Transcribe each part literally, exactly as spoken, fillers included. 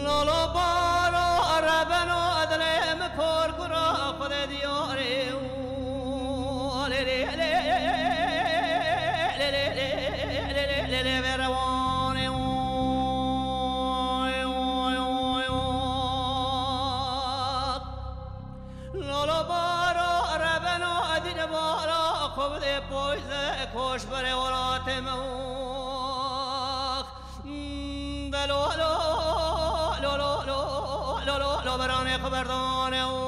Lolo baro rebeno dilê min por gura Xwedê diyarê û lê lê lê lê lê lê lê lê lê lê lê vê rewanê û Lolo baro rebeno edîne bala Xwedê poyze koş berê welatê min û Delo lo lo lo lo lo lo lo lo beranê xwe berdane û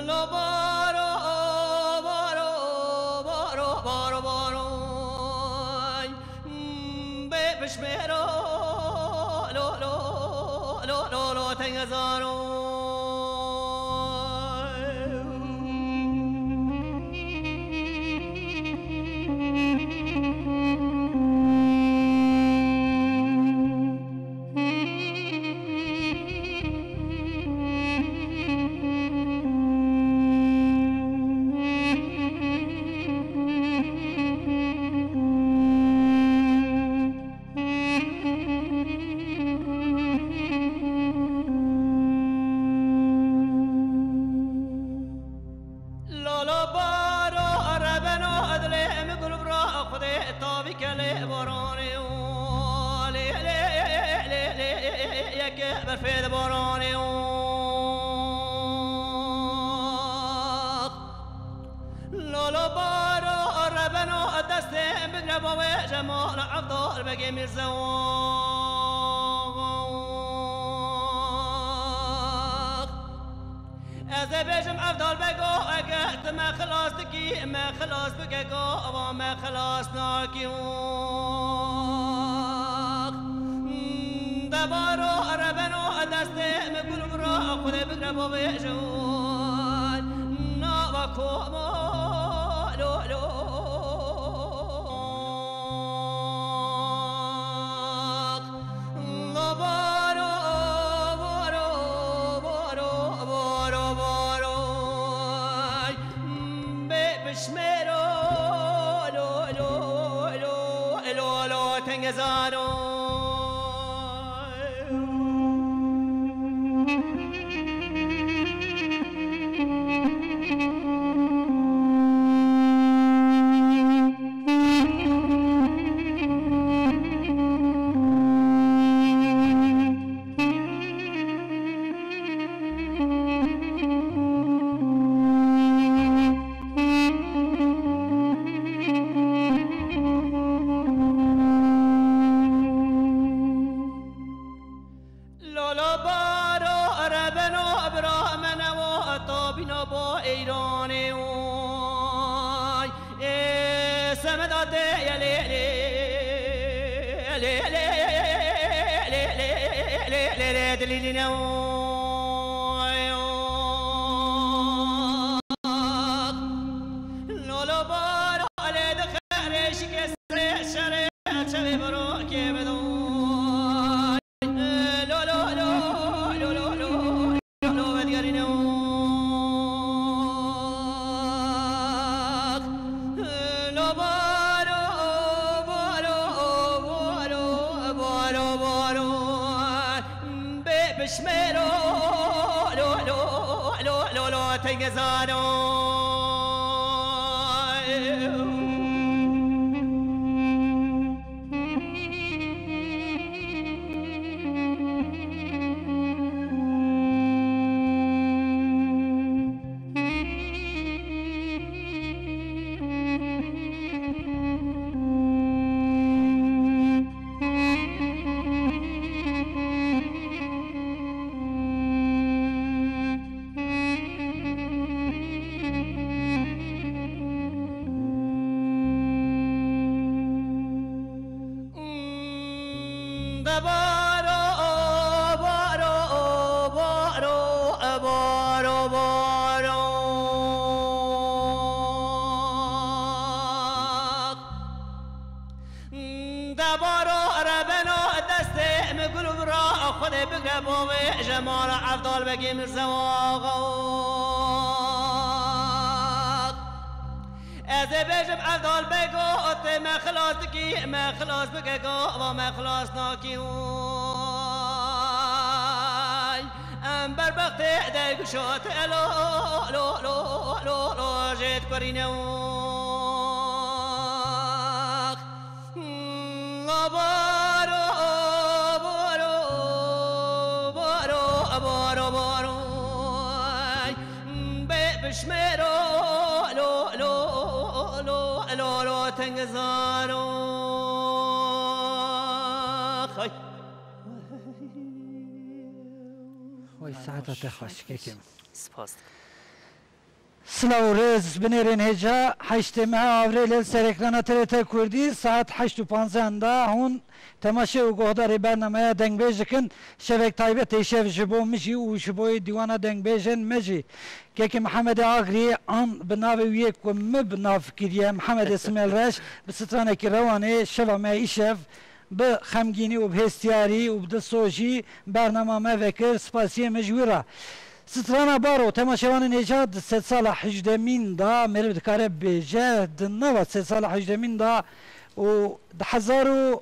lo baro baro baro baro baro bê pişmêro lo lo lo lo lo tengezaro. Lala baro rebeno edlê em gul bira Xwedê tabî kelê baranê û lê lê lê lê yeke berfê de baranê û Lolo baro rebeno destê bigre bavê Cemal Evdal Begê Mîrzewax. Ez ê bêjim Evdal Bego eger tu me xilas dikî, me xilas bike gava me xilas nakî. Debaro rebeno destê me gul bira Xwedê bigre bavêjin nava koma lo lo Baro baro baro baro baro bê pişmêro lo lo lo lo lo tengezaro. Lala baro rebeno bira menewo tabîna bo eyranê oy. Ê semeda te ye lê lê lê lê lê lê lê lê lê lê dilîlîne oy. Lala baro lê dixerê şikestê şerê çevê baro kê bedo. Şmêro, lo, lo, lo, lo, lo, tengezano. De baro re beno destê min gul û bira Xwedê bigre bo wê ji mala Evdal Begê Mirzewaxa. Ez ê bêjim Evdal Bego, tê me xilas dikî, me xilas bike, gava me xilas nakî, way. Em berbextê derguşo te lo, lo, lo, lo, lo, jê dikurîne wax. Baro, baro, baro, baro, baro. Bê bişmêro, lo, lo, lo, lo, lo, tengizaro. Xay. Oy, saeta te xweş, kekim. Spas dikim. Silav û rêz, binêrên hêja, heştê meha avrê li ser ekrana T R T Kurdî, saet heşt û panzdehan da hûn temaşe û guhdarê bernameya Dengbêj dikin. Şevek taybet ê şev ji bo min jî û ji bo dîwana dengbêjên me jî. Kekê Mihemedê Agrî an bi navê wî yê ku min bi nav kiriye, Mihemedê Simêl Reş, bi stranekî rewanê şeva me îşev bi xemgînî û bi hêstiyarî û bi dilsojî bernama me vekir, spasiyê min ji wî re. Strana Baro, temaşevanên hêja, di sedsala hejdemîn de meriv dikare bêje, di nava sedsala hejdemîn de û di hezar û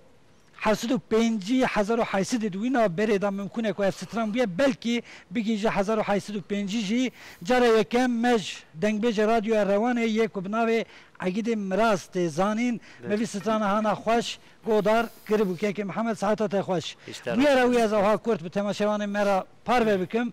heft sed û pêncî, hezar û heyt sed û di wî navberê de mimkûn e ku ev stran bûye, belkî bigihîje hezar û heyt sed û pêncî jî. Cara yekem me ji dengbêjê Radyoya Rewanê yê ku bi navê Egîdê Miraz tê zanîn, me vî strana hana xweş godar kiribû. Kekê Mihemed, saeta te xweş. Bûyera wî ez ewha kurt bi temaşevanên me re parve bikim.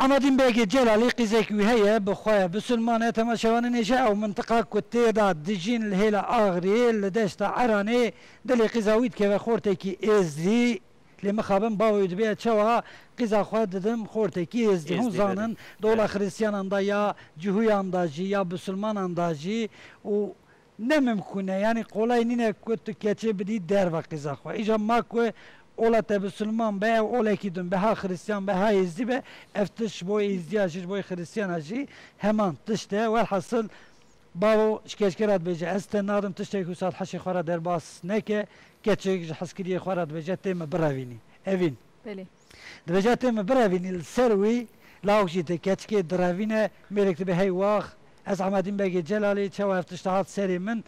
Emadîn Begê Celalî qîzek wî heye, bi xwe bisilman e, temaşevanên hêja, ew mintiqa ku tê de dijîn li hêla Axriyê, li deşta Eranê, dilê qîza wî dikeve xortekî êzdî, lê mixabin bavê wî dibêje çawa qîza xwe didim xortekî êzdî. Hûn zanin, di ola xiristiyanan de ya cihûyan de jî, ya bisilmanan de jî û ne mimkûn e, yanî qolay nîne ku tu keçê bidî derve qîza xwe. Îca ma ku ola te bisilman be, ew olekî din be, ha xiristiyan be, ha êzdî be, ev tişt ji bo êzdiya jî, ji bo xiristiyana jî heman tişt e. Welhasil, bavo ji keçikê re dibêje, ez te nadim, tiştek wisa di hişê xwe re derbas neke, keçik ji hizkiriyê xwe re dibêje, tê min birevînî. Evîn. Belê. Dibêje, tê min birevînî, li ser wî lawik jî tê, keçikê direvîne, mêrik dibe, hey wax, ez Emadîn Begê Celalî, çawa ev tişta hat serê min,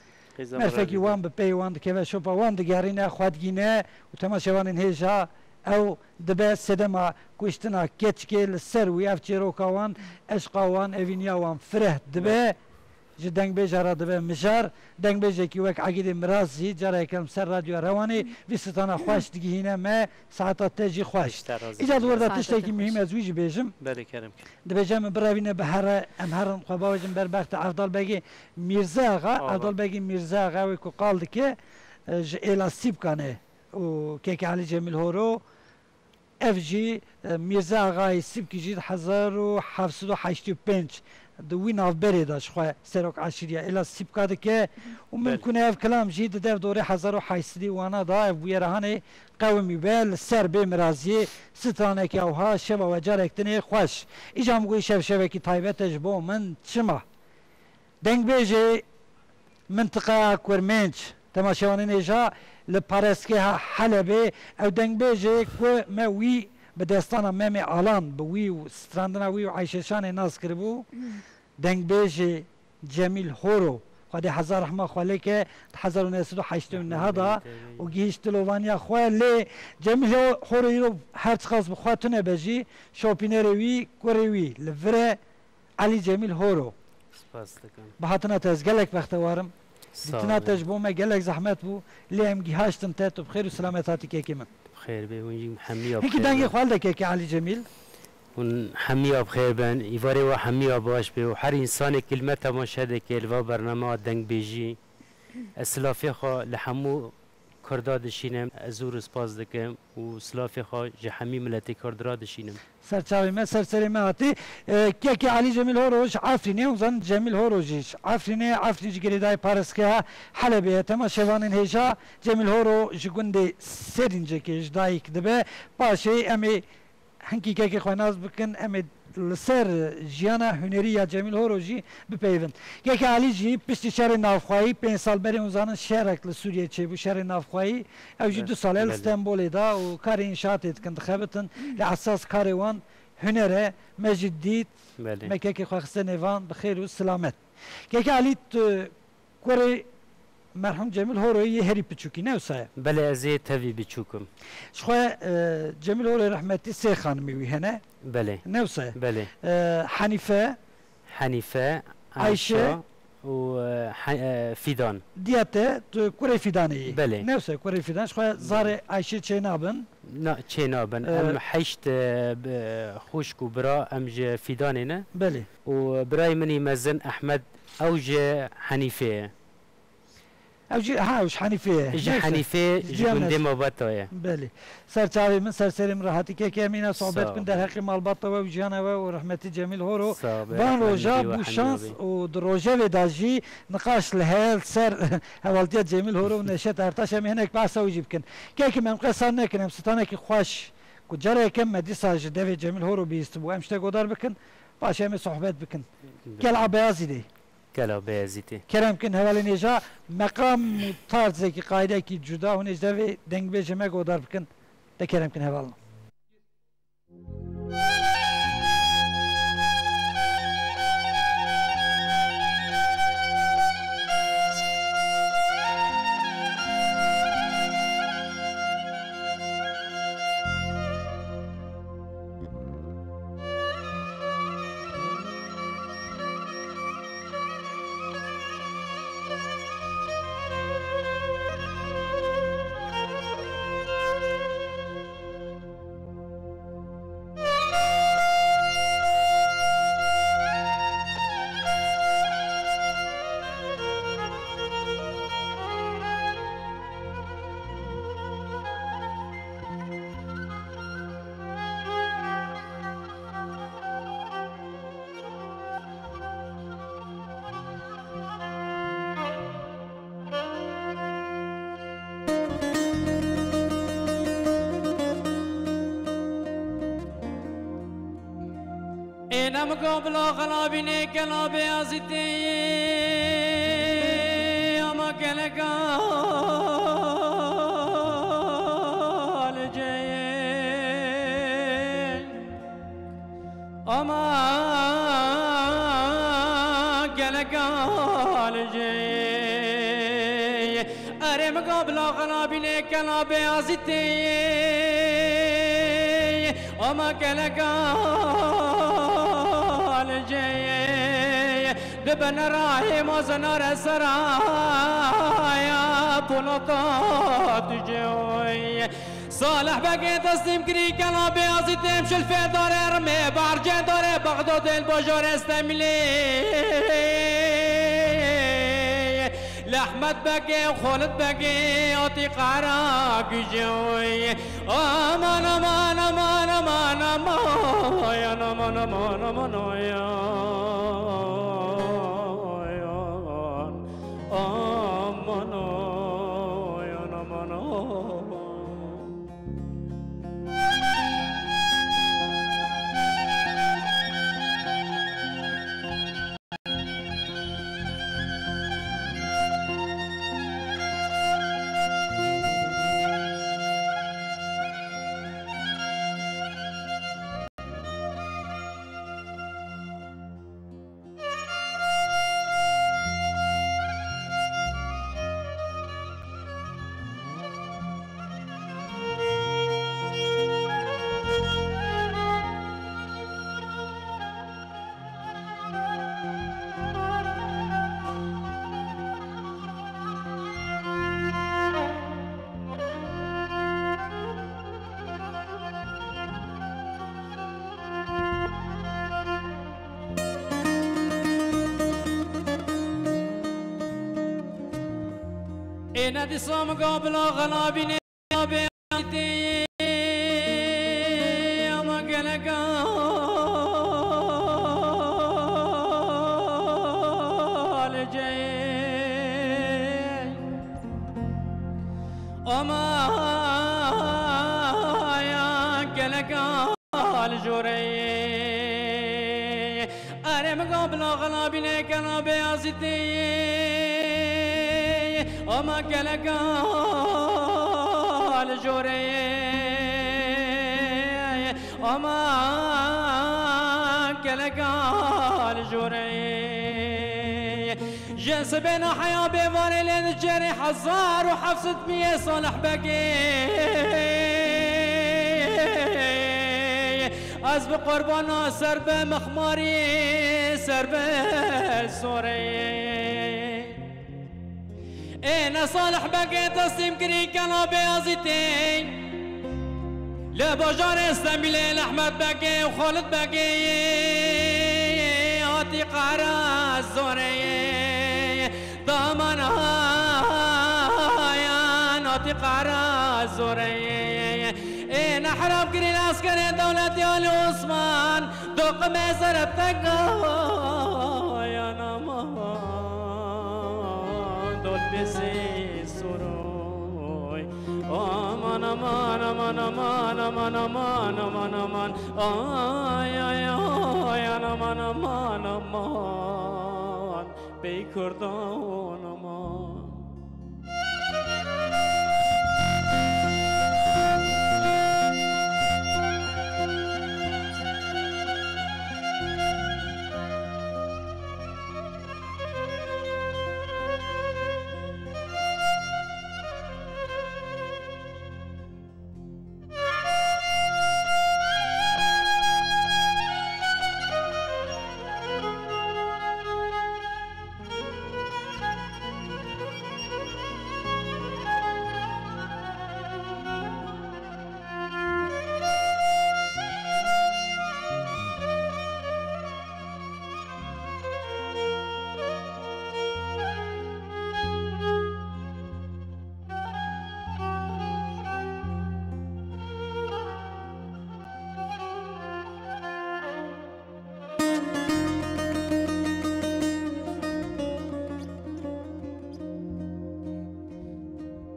merfekî wan bi pey wan dikeve, şopa wan digerîne, xwe digîne û temaşevanên hêja ew dibe sedema kuştina keçikê, li ser wî ev çêroka wan, eşqa wan, evîniya wan fireh dibe. Ji dengbêja re dibe mijar. Dengbêjekî wek Egîdê Miraz jî cara yekem ser Radyoya Rewanê vî strana xweş digihîne me. Saeta te jî xweş. Îca di wir de tiştekî muhîm ez wî jî bêjim. Belê, kerem ke. Dibêje min birevîne bi here, em herin xwe bavêjin ber bextê Evdal Begê Mîrze Axa. Evdal Begê Mîrze Axa, wê ku qal dike, e, ji êla Sîpkan e û kekê Elî Cemîl Horo. Ev jî, e, Mîrze Axayê Sîpkî jî di hezar û heft sed û heştê û pênc di wî navberê de ji xwe serok eşîriya êla Sîpka dike û mimkûn e ev kilam jî di dev dorê hezar û heyt sedî wana de ev bûyera hanê qewimî be, li ser bê miraziyê stranekî ewha şeva we carek dinê xweş. Îca min got şev şevekî taybet e ji bo min. Çima? Dengbêjê mintiqeya Kurmênc, temaşevanên hêja, li parestgeha Helebê, ew dengbêjê ku me wî bi destana Memê Alan, bi wî û strandina wî û Eyşe Şanê nas kiribû, dengbêjê Cemîl Horo, Xwedê hezar rehma xwe lê ke, di hezar û neh sed û heştê û neh de û gihîşt dilovaniya xwe. Lê Cemîl Ho-, Horo îro her çiqas bi xwe tune be jî, şopînerê wî, kurê wî li vir e, Elî Cemîl Horo. Spas dikim. Bi hatina te ez gelek bextewar im. Sağ Dîtina te olun. Ji bo me gelek zehmet bû, lê em gihaştin te, tu bi xêr û selamet hatî kekê min. Xêr be, hûn jî hemiya bi Hikî xêr dengê bin. Xwe li de kekê Elî Cemîl. Hûn hemiya bi xêr bin, îvarê we hemiya baş be û her însanê ku li me temaşe dike, li va bernameya dengbêjî. Ez silafê xwe li hemû Kurda dişînim, ez zû spas dikim û silafê xwe ji hemî miletê Kurd re dişînim. Ser çavê me, ser serê me hatî. E, kekê Elî Cemîl Horo ji Efrînê, hûn zanin Cemîl Horo jî ji Efrînê, Efrîn ji girêdayî parêzgeha Helebê ye. Temaşevanên hêja, Cemîl Horo ji gundê Sêrîncekê ji dayik dibe. Paşê em ê hinkî kekê xwe nas bikin, em ê li ser jiyana hunerî ya Cemîl Horo jî bipeyivin. Kekê Elî jî piştî şerê navxweyî, pênc sal berê hûn zanin şerek li Sûriyê çêbû, şerê navxweyî. Ew jî Belê. Du sal e li Belê. Stenbolê de û karê înşaatê dikin, dixebitin. Lê esas karê wan huner e. Me jî dît, Belê. Me kekê xwe xiste nêvan bi xêr û silamet. Kekê Elî, tu kurê merhûm Cemîl Horoyê yê herî piçûkî, ne wisa ye? Belê, ez ê tevî biçûk im. Ji xwe, e, Cemîl Horoyê rehmetî sê xanimê wî hene. Belê. Ne wisa ye? Belê. E, Henîfe, Henîfe, Ayşe Ayşe û, e, He-, e, Fîdan. Diya te, tu kurê Fîdanê yî. Belê. Ne wisa ye, kurê Fîdan. Ji xwe zarê Ayşê çê nabin. Na, çê nabin. E, Em heşt, e, bi-, xwişk û bira em ji Fîdanê ne. Belê. Û birayê min î mezin Ehmed, ew ji Henîfê ye. Ew jî, ha, ew ji Henîfê ye. Ji Neyse. Henîfê, ji Diya gundê mez- Mabata ye. Belê. Ser çavê min, ser serê min rehatî kekê em îna sohbet Sağ bin ol. Derheqê malbata we û jiyana we û rehmetî Cemîl Horo. Sağ be, Van rehmet roja bû şans û di rojevê de jî niqaş li hel ser hevaltiya Cemîl Horo û Neşet Ertaş em ê hinek behsa wî jî bikin. Kekê me em qesa nekin, em stranekî xweş ku cara yekem me dîsa ji devê Cemîl Horo bihîstibû, em ji te godar bikin, paşê em ê sohbet bikin. Kela Beyazîdê. Kela Beyazîtê. Kerem kin hevalên hêja, meqam û tarzekî, qaîdekî cuda hûn ê ji devê dengbêjê me godar bikin. De kerem kin hevalno. Êne min ka bila xelabînê kela bê azîtê, ama geleka li ceyê. Ama geleka li ceyê. Erê min ka bila xelabînê kela bê azîtê. Ama geleka li ceyê. Di bene rahê ma zenare seraya polata dicê. Salih Begê teslîm kirî kela Beyazîtê, em şilfê dare rimê barcê dare Bexdadê li bajarê Stemîlê. Li Ehmed Begê û Xalid Begê hatî qera gijê. Aman, aman, aman, aman, aman, aman, aman, aman, aman, aman. Aman, aman, aman. Ê ne dîsa min gabila xelabînê bê tê ama geleka li ceyê. Ama ya geleka li joreyê. Erê min gabila xelabînê kena bê azîtê. Ama geleka li joreyê. Ama geleka li joreyê. Ji sibê neheya bêvarê lê diçerê hezar û heft sed miyê Salih Begê. Ez bi qurbana ser be mixmarî, ser be zorê. Ê ne Salih Begê teslîm kirî kena Beyazîtê. Li bajarê Stenbîlê li Ehmed Begê û Xalid Begê hatî qara zorê. Daman hayan hatî qara zorê. Ê ne herab kirî li eskerê dewletê Ali Osman. Doqime zereb te gayan aman, dot bê sê soroy. Aman, aman, aman, aman, ay, ay, ay, aman, aman, aman, pey Kurdan aman.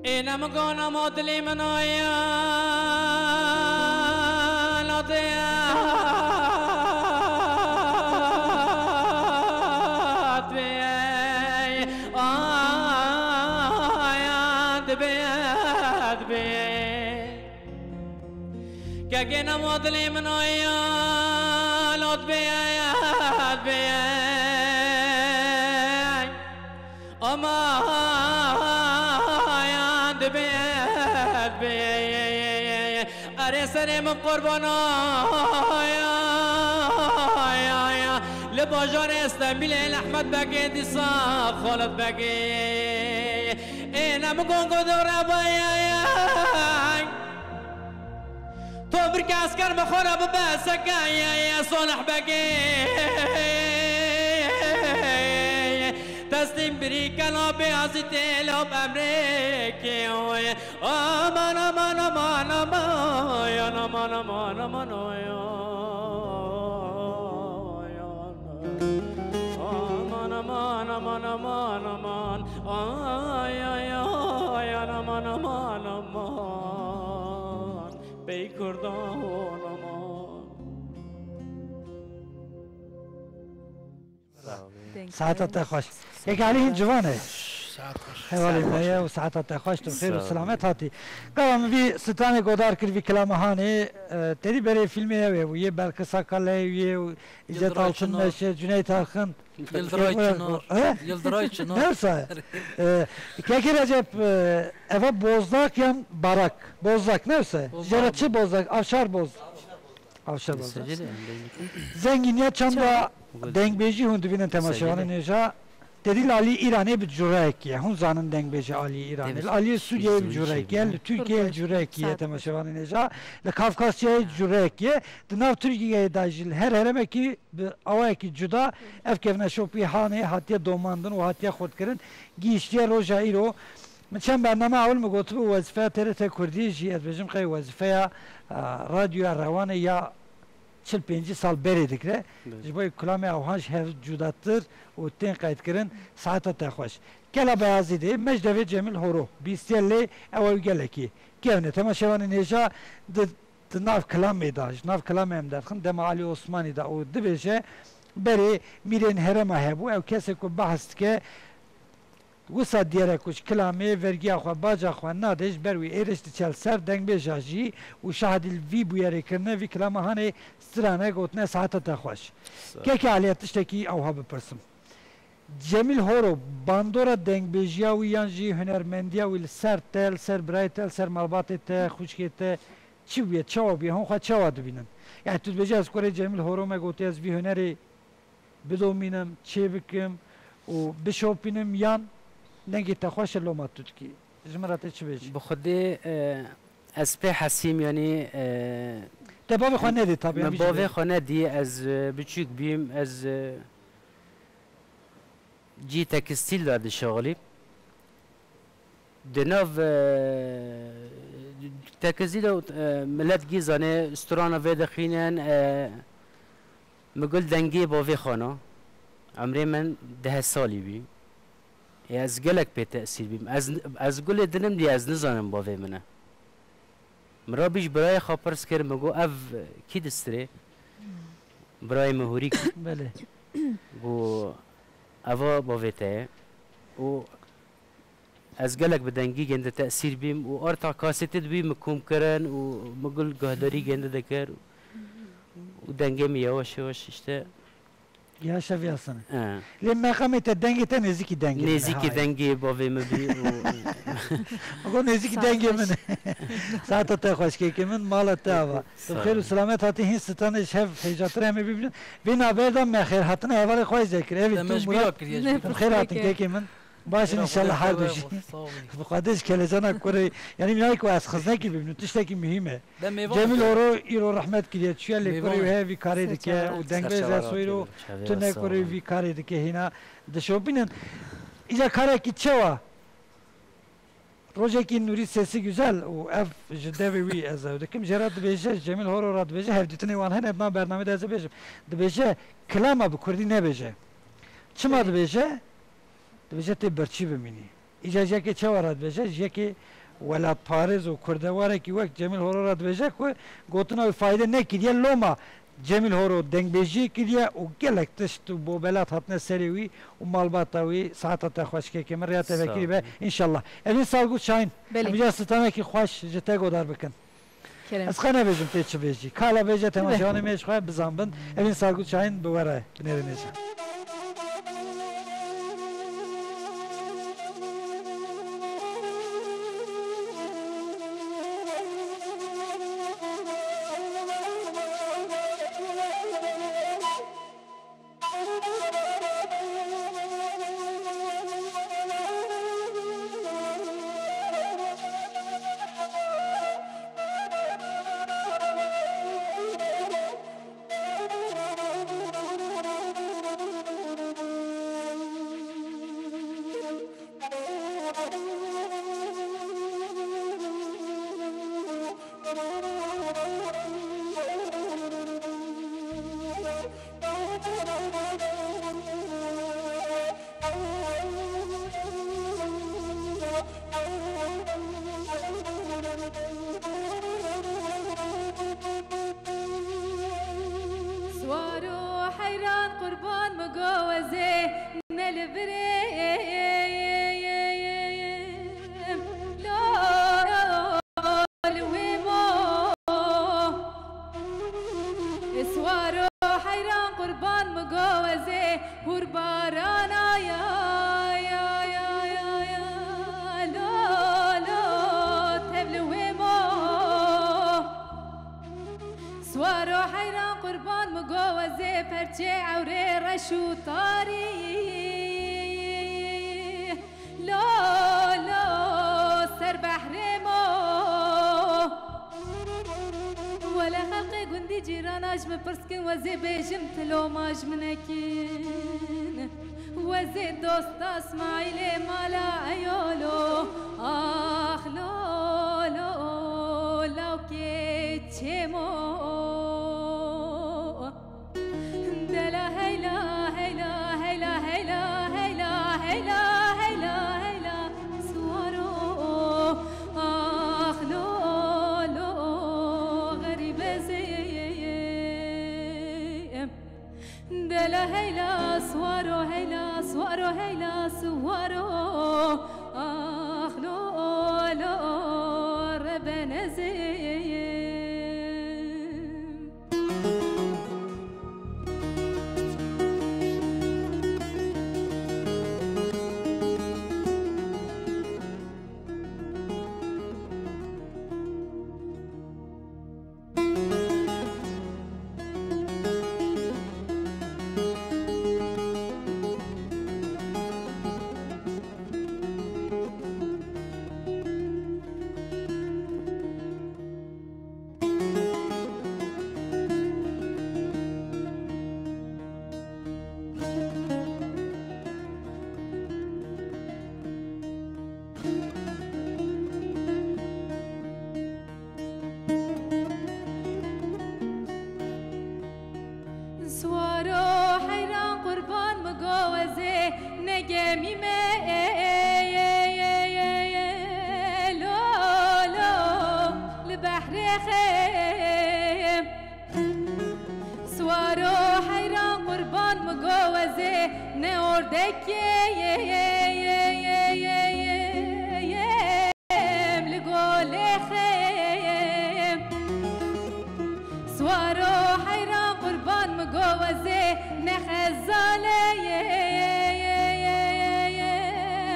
Ê ne min gona ma dilê min aya, la dê dibê, aya dibê, dibê. Kekê nema dilê min aya, lot bê, bê. Ama ya dibê, dibê. Erê serê min qurbana, ya, ya, ya. Li bajarê Stenbîlê li Ehmed Begê dîsa Xalid Begê. Ê ne min gongo dore baya, ya. To bir ke esker bi xwe re bibe seke ye, ye Salih Begê. Teslîm birî kela bê azî tê lab emrê kê oye. Aman, aman, aman, aman, aman, aman, aman, oy, oy, oy. Aman, aman, aman, aman, aman. Ay, ay, ay, aman, aman, aman. Pey Kurdan aman. Saeta te xweş. Yek Elî hîn ciwan e. Saet xweş. Hevalê me ye û saeta te xweş, tu xêr û selamet hatî. Gava min vî stranê godar kir, vî kilama hanê, e, tedî berê fîlmê ew ê bû. Yê Belkıs Akalay, yê û Îcet Altınmeşe, Cüneyt Arkın. Yildiray Çınar. He? Yildiray Çınar. Ne wisa? E, Kekî Recep, e, eva Bozdak yan Barak? Bozdak ne wisa? Jera çi Bozdak? Avşar Boz. Avşar Boz. Zengîniya çanda dengbêjî hûn dibînin temaşevanên hêja. Tedî li alî Îranê bi cureyekî ye. Hûn zanin dengbêjê alî Îranê. Li alî Sûriyeyê bi cureyekî ye. Li Tirkiyeyê bi cureyekî ye temaşevanên hêja. Li Kafkasyayê cureyekî ye. Di nav Tirkiyeyê de jî li her herêmekî bi awayekî cuda ev kevneşopî hanê hatiye domandin û hatiye xurtkirin. Gihîştiye roja îro. Min çend bername ewil min gotibû, wezîfeya T R T Kurdî jî, ez bêjim qey wezîfeya, e, radyoya Rewanê ya çil pêncî sal berê dikire. Belê. Ji bo kilamê ewha ji hev cudatir û tên qeydkirin. Saeta te xweş. Kela Beyazîdê, Mecdevê Cemîl Horo, bîstiye lê ew ew gelekî. Kevne temaşevanên hêja di Di nav kilamê de, ji nav kilamê em derxin, dema Alî Osmanî de û dibêje, berê mîrên herêma hebû, ew kesê ku behs dike, wisa diyere ku ji kilamê vergiya xwe, baca xwe nade, ji ber wî êrîş diçe li ser dengbêja jî û şahidî li vî bûyerê kirine, vî kilama hanê strane gotine saeta te xweş. Sağ ol. Keke Alî tiştekî ewha bipirsim. Cemîl Horo, bandora dengbêjiya wî yan jî hunermendiya wî li ser te, li ser birayê te, li ser malbatê te, xwişkê te, çi bûye, çawa bûye, hûn xwe çawa dibînin? Yani tu dibêjî ez kurê Cemîl Horo me gotiye ez vî hunerê bidomînim, çêbikim û bişopînim yan dengê te xweş e loma tu dikî? Ji min re tê çi bêjî? Bi Xwedê, e, ez pê hesîm, yanî, e, Te bavê xwe nedî tabii, em min bavê xwe nedî, ez, e, biçûk bîm, ez, e, cî tekstîl de dişaxilî. Di nav, e, tekstîl de, e, milet gî zane, strana vê dixînin, e, mi gul dengê bavê xana. Emrê min deh salî bî. E, ez gelek pê tesîr bîm. Ez, ez gulê dinim diye ez nizanim bavê min e. Min rabî ji birayê xwe pirs kir, min got, "Ev kî distirê?" Birayê min Hûrî kir. Belê. Got, "Eva bavê te ye." Û ez gelek bi dengî gêndî tesîr bîm û arta kasetê di wî min kom kirin û min gul guhdarî gêndî dikir û dengê min yewaş yewaş işte Ya şeviyasını. He. Lê meqamê te dengê te nêzîkî dengê min e, Nêzîkî ha. dengê bavê min bî û Go nêzîkî Saet dengê xweş. min. Saeta te xweş kekê min, mala te ava. Tu Sağ xêr û ol. selamet hatî, hîn sitanê ji hev hêjatir em ê bibînin. Vê navber de me xêr hatine hevalê xwe zêkir. Evî Te tu mecbûra Murat. kiriye ji Em xêr hatin kekê min. Baş in Xêra inşallah Xwedê her du te jî. be, sağ ol. Bi Xwedê ji kelecanak kurê. Yani minayê ku ez xiznek bîbînim, tiştekî muhîm e. Te mêvan Cemîl kir. Horo îro rehmet kiriye, çûye lê Mêvan kurê e. wê hevî karê dike Serçe û dengvêj Serçe Resoyro Çavê tune Resoyro. kurê vî karê dike hîna dişopînin. Îca karekî çewa? Rojekî Nûrî Sesi Güzel û ev ji devê wî ez ew dikim. Jê re dibêje, Cemîl Horo re dibêje, hevdîtinê wan hene, di nav bernamê de ez ê bêjim. Dibêje, kilama bi kurdî nebêje. Çima Belê. dibêje? Dibêje tê birçî bimînî. Îca ji yekê çawa re dibêje? Ji yekê welatparêz û kurdewarekî wek Cemîl Horo re dibêje ku gotina wî fayde nekiriye. Loma Cemîl Horo dengbêjiyê kiriye û gelek tişt û bobelat hatine serê wî û malbata wî. Saeta te xweş kekê min, rêya te Sağ vekirî be ol. inşallah. Evîn Salgû Şahin, Belê. em îca stranekî xweş ji te godar bikin. Kerem. Ez xwe nebêjim tê çi bêjî. Kala bêje temaşevanê me ji xwe bizan bin. Evîn Salgû Şahin bi we re binêrîne jî. Swar û heyran qurban mi go ez ê ne li vir im. Lo, lo, li wê mo. Swar û heyran qurban mi go ez ê hûrbarana ya, ya, ya, ya, ya. Lo, lo, tev li wê mo. Swar û heyran qurban mi go ez ê perçê ewrê reş û tarî. Lo, lo, ser behrê mo. Wele xelqê gundî cîrana ji min pirs kin, wezê bêjim ti loma ji min nekin. Zê dosta Smaîlê mala eyolo, ax lo lo lawkê çêmo. Dela heyla, heyla, heyla, heyla, heyla, heyla, heyla, heyla, suwaro, ax lo lo xerîbe zê. Dela heyla, suwaro, heyla, suwaro, heyla, suwaro, ax lo lo rebene zê. Swaro heyran qurban mi go ez ê negemî me lo lo li behrê xêm. Swaro heyran qurban mi go ez ê ne ordekê em li golê xem. Swaro heyran qurban mi go ez ê ne xezaleyê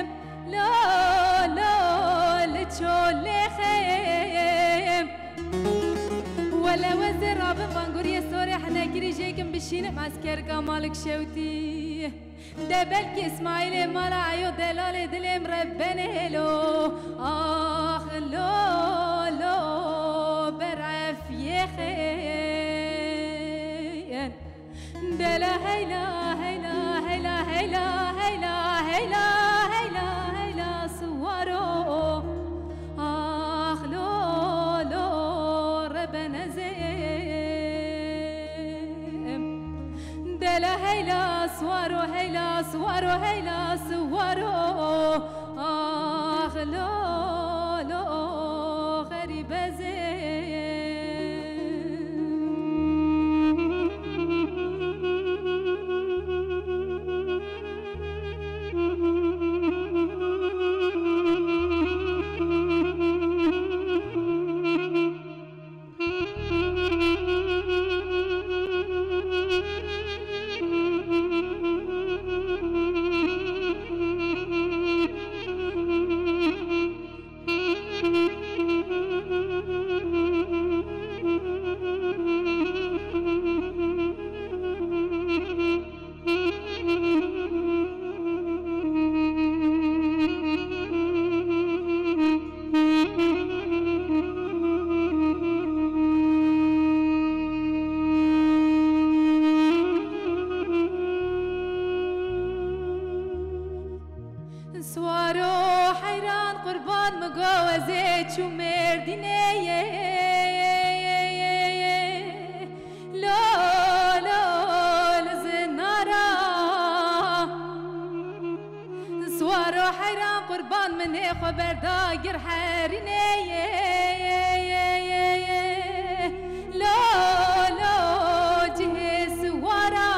em. Lo lo li çolê xem. Wele wezê rabin vanguriyê sorê henekirî jêkim bişînim ez kerka malik şewtî. De belkî Îsmaîlê mala eyo delalê dilêm re benê lo. Ax lo lo berefyê xêyen. Dela heyla, heyla, heyla, heyla, heyla, heyla, heyla, heyla, suwaro. Ax lo lo rebene zê. Dela heyla, swaro heyla, swaro heyla, swaro. Ax lo lo xerîbe zê. Swaro heyran qurban mi go ez ê çû Mêrdînê ye. Lo lo li zinara. Swaro heyran qurban min ê xwe berda gir herînê ye. Lo lo cihê swara.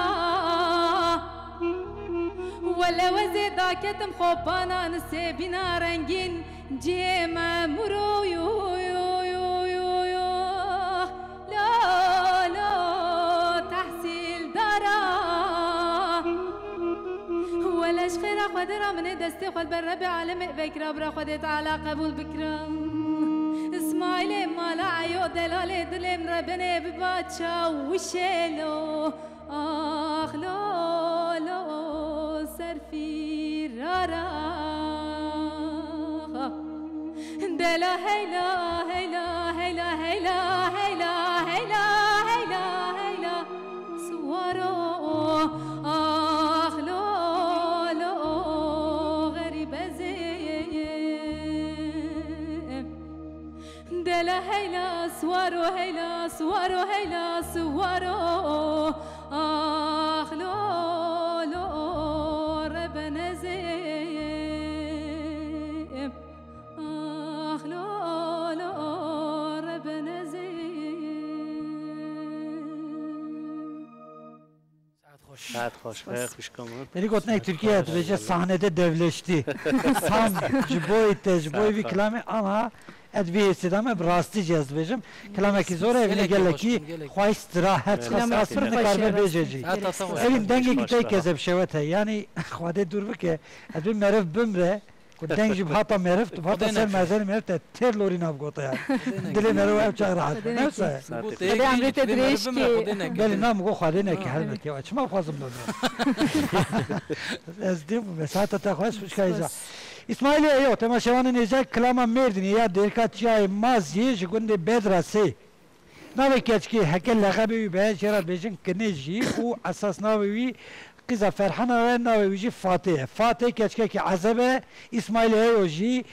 Wele wezê daketim xopana nisêbîna rengîn cihê me mûro yo yo yo yo yo. Lo lo tehsîldara. Wele ji xêra Xwedê re min ê destê xwe li ber Rebê alemê vekira bira Xwedê Teala qebûl bikira. Îsmaîlê mala eyo delalê dilêm re benê biba çawişê lo. Ax lo lo ser fîrara. Dela heyla heyla heyla heyla heyla heyla heyla heyla. Swaro ax lo lo Heyla, heyla, swaro, heyla, swaro, heyla, swaro. Ax, lo, lo, rebe nezêm. Ax, lo, lo, rebe nezêm. Saet xweş. Saet xweş, xêr xwişka min. Derî gotinek Tirkiye dibêje, sahnede devleştî. Tam ji boyî te, ji boyî vî kilamê, ama ez vê hêsê de me bi rastî jî ez dibêjim. Kilamekî zor e, evîne gelekî xweş, gelekî xweş, stra, her çiqas Kilamekî sas pir xweş, nikaribe bêje jî. Heta te xweş. Evîn dengekî te kezeb şewet heye. Yanî Xwedê dûr bike. Ez bê meriv bimre. Ku deng jî bihata meriv, tu bihata ser merzenê meriv te têr lorî nav gote ya. Dilê meriv ev çax rahat. Xwedê neke. Newsa ye. Xwedê neke. Xwedê emrê te dirêj ke. Belê, nam go Xwedê neke, helbet ya. Çima xwazim bimrim? Ez dê bû, me saeta te xweş, xwişka hêja. Spas. Îsmaîlê Eyo, temaşevanên hêja, kilama Mêrdînê ya dêrka Çiyayê Maziyê ji gundê Bedra sê. Navê keçikê heke lexebê wî be, jê re dibêjin Kinê jî û esas navê wî qîza Ferhana ye, navê wî jî Fatê ye. Fatê keçikekî ezeb e, Îsmaîlê Eyo jî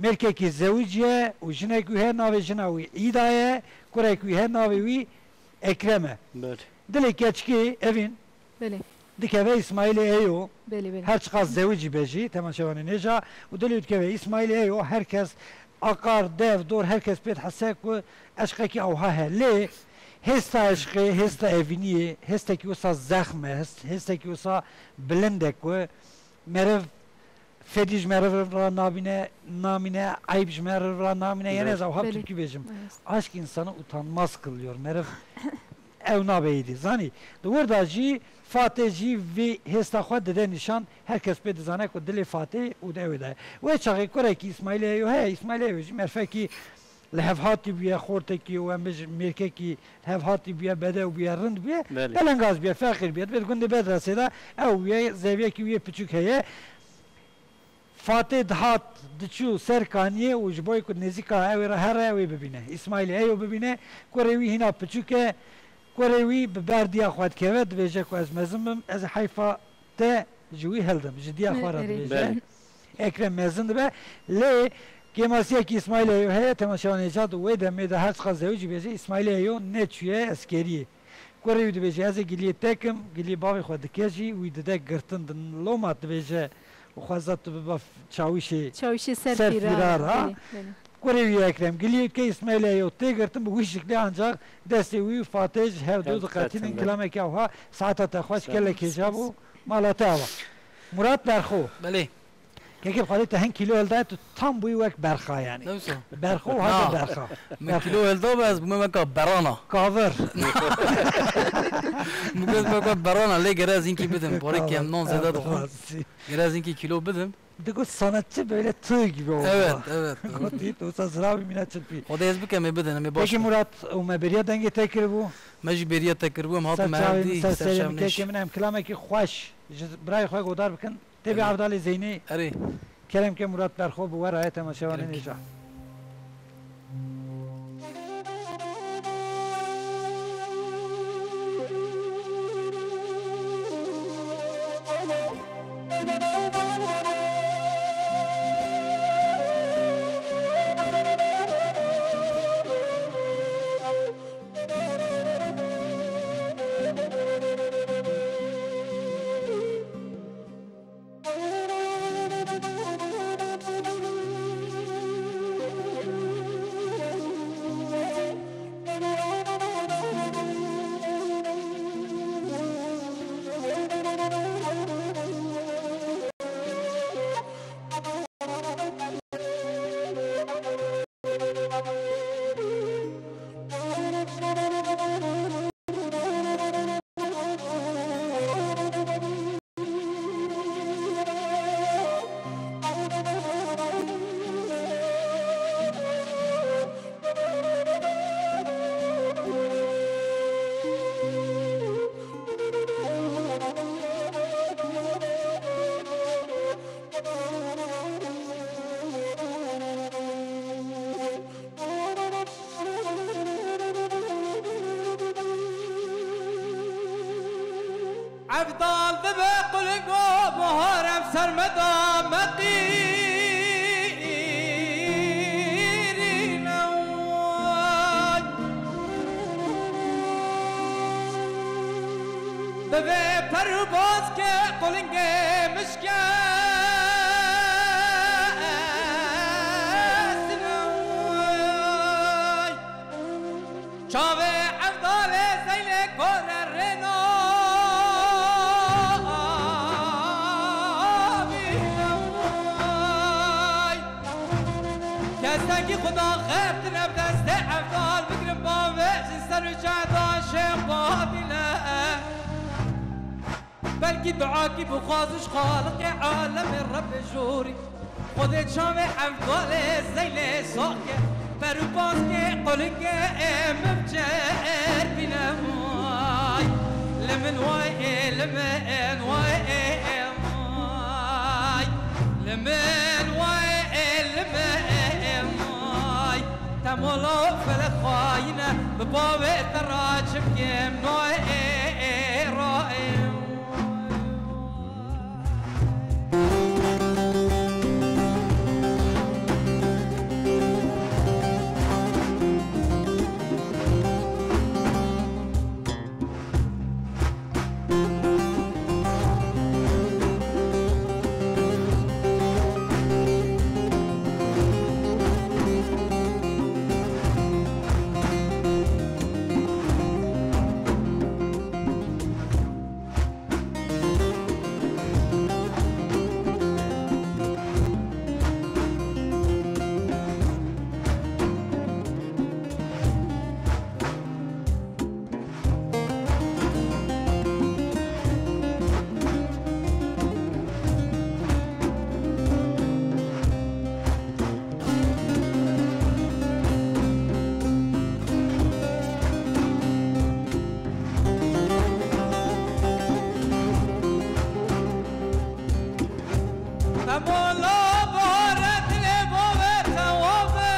mêrkekî zewicî ye û jinek wî heye, navê jina wî Îda ye, kurek wî heye, navê wî Ekrem e. Belê. Dilê keçikê evîn Belê. Dikeve Îsmaîlê Eyo, Belê, belê. Her çiqas zewicî be jî, temaşevanên hêja, û dilê wî dikeve Îsmaîlê Eyo, her kes, aqar, dev, dor, her kes pê dihese ku eşqekî awha heye. Lê hêsta eşqê, hêsta evîniyê, hêstekî wisa zexm e, hêst-, hêstekî wisa bilind e ku meriv fedî ji meriv re namîne, namîne, eyb ji meriv re namîne. Yenê Evet. ez awha bi Belê. tirkî bêjim. Evet. Aşk insanı utanmaz kılıyor. Meriv ew nabe êdî. Zanî, di wir de jî Fatê jî vê hêsta xwe dide nîşan, her kes pê dizane ku dilê Fatê û di ew ê de ye. Wê çaxê kurekî Îsmaîlê Eyo heye, Îsmaîlê Eyo jî merfekî li hev hatî bûye, xortekî û em bêjin mêrkekî hev hatî bûye, bedew bûye, rind bûye, Belê. pelengaz bûye, feqîr bûye. Divê di gundê Bedresê de ew bûye, zeviyekî wî yê piçûk heye. Fatê dihat, diçû ser kaniyê û ji bo ku nêzîka ew ê re here, ew ê bibîne. Îsmaîlê Eyo bibîne, kurê wî hîna piçûk e, kurê wî bi berdiya xwe dikeve, dibêje ku ez mezin bim, ez ê heyfa te ji wî hildim, ji diya xwe re Erê. dibêje. Belê. Ekrem mezin dibe, lê kêmasiyekî Îsmaîlê Eyo heye, temaşevanê hêja, di wê demê de her çiqas zewicî bêje, Îsmaîlê Eyo neçûye eskeriyê. Kurê wî dibêje, ez ê giliyê te kim, giliyê bavê xwe dike jî, wî dide girtin, di loma dibêje, û xweza tu biba f-, çawîşê Çawîşê ser ser fîrar. fîrar, ha? Belê, belê. Kurê wî Ekrem giliyê dike, Îsmaîlê Eyo tê girtin, bi wî şiklê ancax destê wî û Fatê ji hev du Hev diqetînin, diqetînin. Kilamekî awha, saeta te xweş, Sağ ol. gelek hêja bû, mala te ava. Murat Berxo. Belê. Kekê bi Xwedê te hin kîlo hildaye, tu tam bûyî wek berxa yanî. Ne wisa? Berxo, hate Na. berxa. Min Berxo. kîlo hilda be, ez bûme weka berana. Kavir. Min got weka berana, lê gere ez hinkî bidim. Porê Kavir. kemnan zêde dixwim. Rastî. Gere ez hinkî kîlo bidim. Digot sanatçı böyle tığ gibi oldu. Evet, evet, evet. Digot deyip de usta zira bir mine çırpı. Xwedê ez bikem ê bidin, em ê baş Peki bin. Murat, û me beriya dengê te kiribû? Me jî beriya te kiribû, em hatin Ser me çavê min, hevdî, ser ser serê min, şevnêş. kekê min em kilamekî xweş ji birayê xwe godar bikin. Tê bê Erê. Evdalê Zeynê. Erê. Kerem ke Murat Berxo bi we re ye temaşevanên Kerem ke. hêja. Evdal dibe qulingo, bahar ev ser me da meqîrîne. Vê per û baskê qulingê mişke sinay. Çavê Evdalê Zeynê kore rêna bînay. Kesengî xuda xertine bi destê Evdal bigrin bavê ji ser û çedan şêx badîne. Belkî duakî bixwaz û ji Xaliqê alemê Rebbê jorî. Xwedê çavê Evdalê Zeynê sax ke, per û baskê qulingê min bi çer bîne way. Li min way ê, li min way ê, way. Li min way ê, li min way. Te mola û felek xayîne, bi bavê te ra çi bikim, noyê ê, ê, ra, ê. Te mola bare dilê bavê te wa be.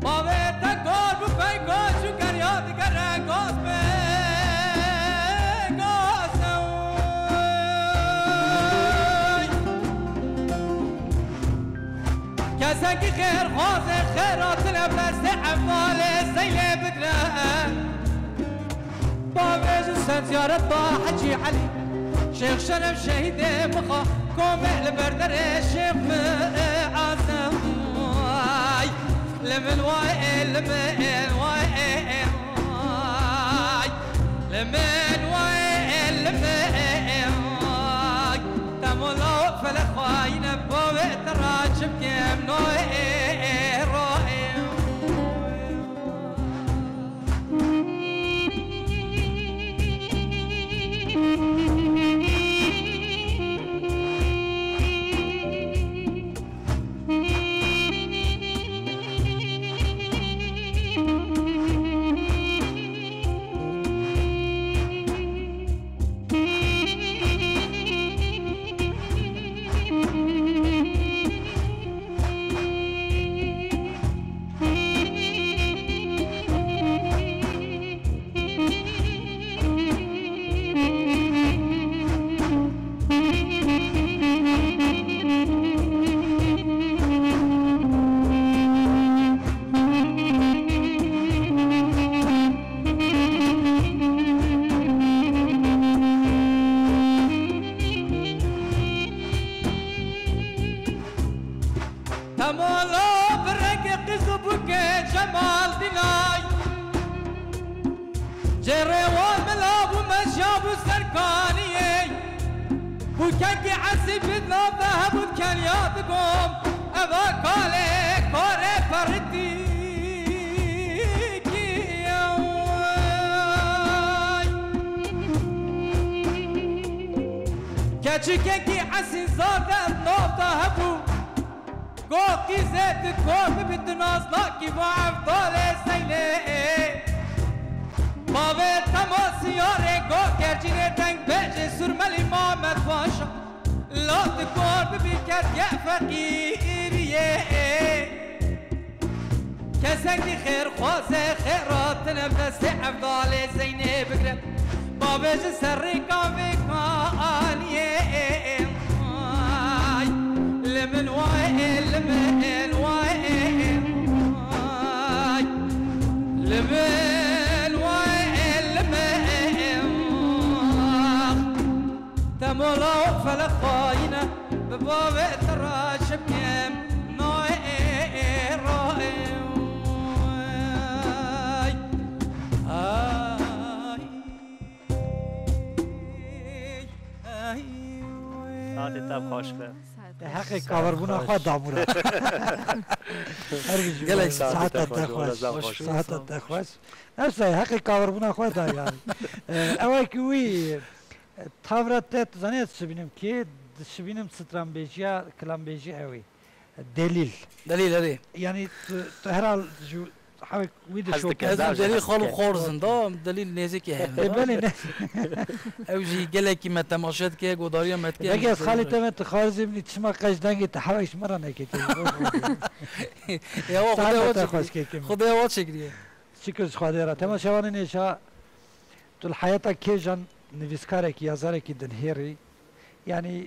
Bavê te kor bû pey koç û keriya digere gaz be, gaz e oy. Kesengî xêrxwazê xêr hatine bi destê Evdalê Zeynê bigre. Bavêjin ser ziyareta Hecî Elî. Şêx Şeref şehîdê Mixa, komê li ber derê Şêx Miazem. Ay, li min way ê, li min way ê, ay. Li min way ê, li min way. Te mola û felek xayîne, bavê te ra çi bikim, noyê ê, ê, ro ê. Temala bi rengê qîz û bûkê Cemal Dînay. Cêrê wan mila bû, meşya bû ser kaniyê. Bûkekî esî bi nav de hebû, keniya digom, eva kalê karê perîtîkî ye. Keçikekî esî zar de nav de hebû. Go qîzê tu kor bibî, tu naznakî va Evdalê Zeynê. Bavê te masiyarê go kercînê, dengbêjê Surmelî Mamed Paşa. La tu kor bibî, ketiye feqîriyê. Kesengî xêrxwazê xêr hatine bi destê Evdalê Zeynê bigre. Bavêjin serrîka vê kaniyê. Li min wayê, li min wayê, vay. Li min wayê, li min wayê. Te mola û felek xayîne, bi bavê te re ji min nayê royê. Ay. Ay. Saetê te xweş be. Te heqê kavirbûna xwe da, Murat. Her bijî. Gelek saeta te xweş. Saeta te xweş. Her say heqê kavirbûna xwe da yani. Ee, ew ki wî, e, tavra te, tu zanî ez dişibînim kê, dişibînim stranbêjiya, kilanbêjî ew ê. Delîl. Delîl, erê. Yani tu, tu herhal ji hewek wî dişopî. Ez û Delîl xal û xor zin da, Delîl nêzîkî hev in. E, belê ne. Ew jî gelekî me temaşe dike, godariya me dike. Belkî ez xalî te me tu xarizê min î çima qeş dengê te hewek ji min re neketiye. Ya wa Xwedê wa çekiriye. Xwedê wa çekiriye. Şikir ji Xwedê re. Temaşevanên êşa, tu li heyata kêjan nivîskarekî, yazarekî dinhêrî. Yanî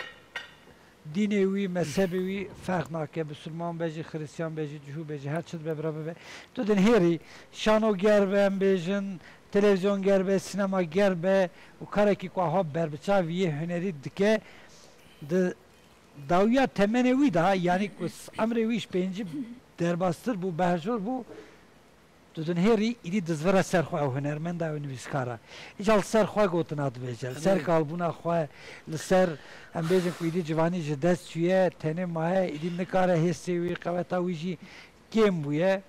dînê wî, mezhebê wî ferq nake. Bisilman be jî, xiristiyan be jî, cihû be jî, her çi dibe bira bibe. Tu dinhêrî, şano ger be, em bêjin, televîzyon ger be, sînema ger be û karekî ku awa berbiçavî yê hunerî dike, di dawiya temenê wî de, yanî ku s-, emrê wî ji pêncî derbastir bû, berjor bû, tu dinhêrî, îdî dizvire ser xwe ew hunermenda, ew nivîskara. Îcar li ser xwe gotina dibêje, li ser kalbûna xwe, li ser, em bêjin ku îdî civanî ji dest çûye, tenê maye, îdî nikare hêsê wî, qeweta wî jî kêm bûye.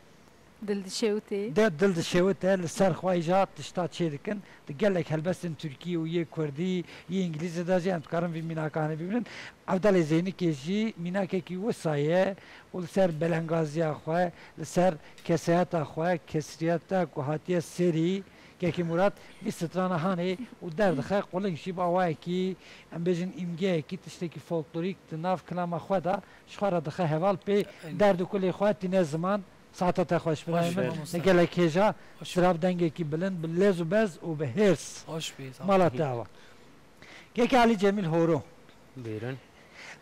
Dil dişewitê. De dil dişewite, li ser xwe îcar tişta çêdikin. Di gelek helbestên tirkî û yê kurdî, yê îngilîzî de jî em dikarin vî mînakanê bibînin. Evdalê Zeynikê jî mînakekî wisa ye û li ser belengaziya xwe, li ser kesayeta xwe, kesriyeta ku hatiye serî, Kekî Murat vî strana hanê û derdixe quling jî bi awayekî, em bêjin, îmgeyekî, tiştekî folklorîk di nav kilama xwe de ji xwe re dixe heval, pê derd û kulê xwe tîne ziman. Saeta te xweş, birayê min. Ne gelek hêja, zirav dengekî bilind, bi lez û bez û bi hêrs. Mala te ava. Kekê Elî Cemîl Horo. Bêrin.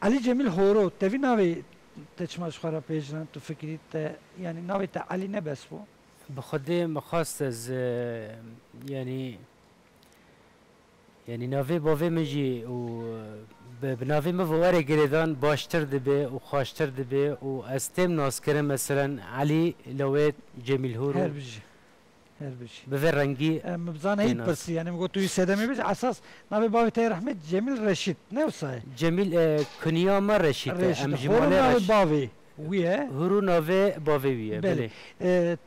Elî Cemîl Horo, te vî navê te çima ji xwe re pêjirand, tu fikirî te, yanî navê te Elî ne bes bû? Bi Xwedê min xwest ez, e, yanî, yanî navê bavê min jî û, e, bi, bi navê min ve were girêdan baştir dibe û xweştir dibe û ez têm naskirin, meselen Elî lewê Cemîl Horo. Her bijî. Her bijî. Bi vê rengî. E, min bizane hîn pirsî, yanî min got tu yî sedemê bijî, esas navê bavê te yê rehmet Cemîl Reşîd, ne wisa ye? Cemîl, e, kuniya me Reşîd e. Reşîd. Em ji Horo malê navê Reşîd. Bavê wî ye. Horo navê bavê wî ye, belê. Belê. E,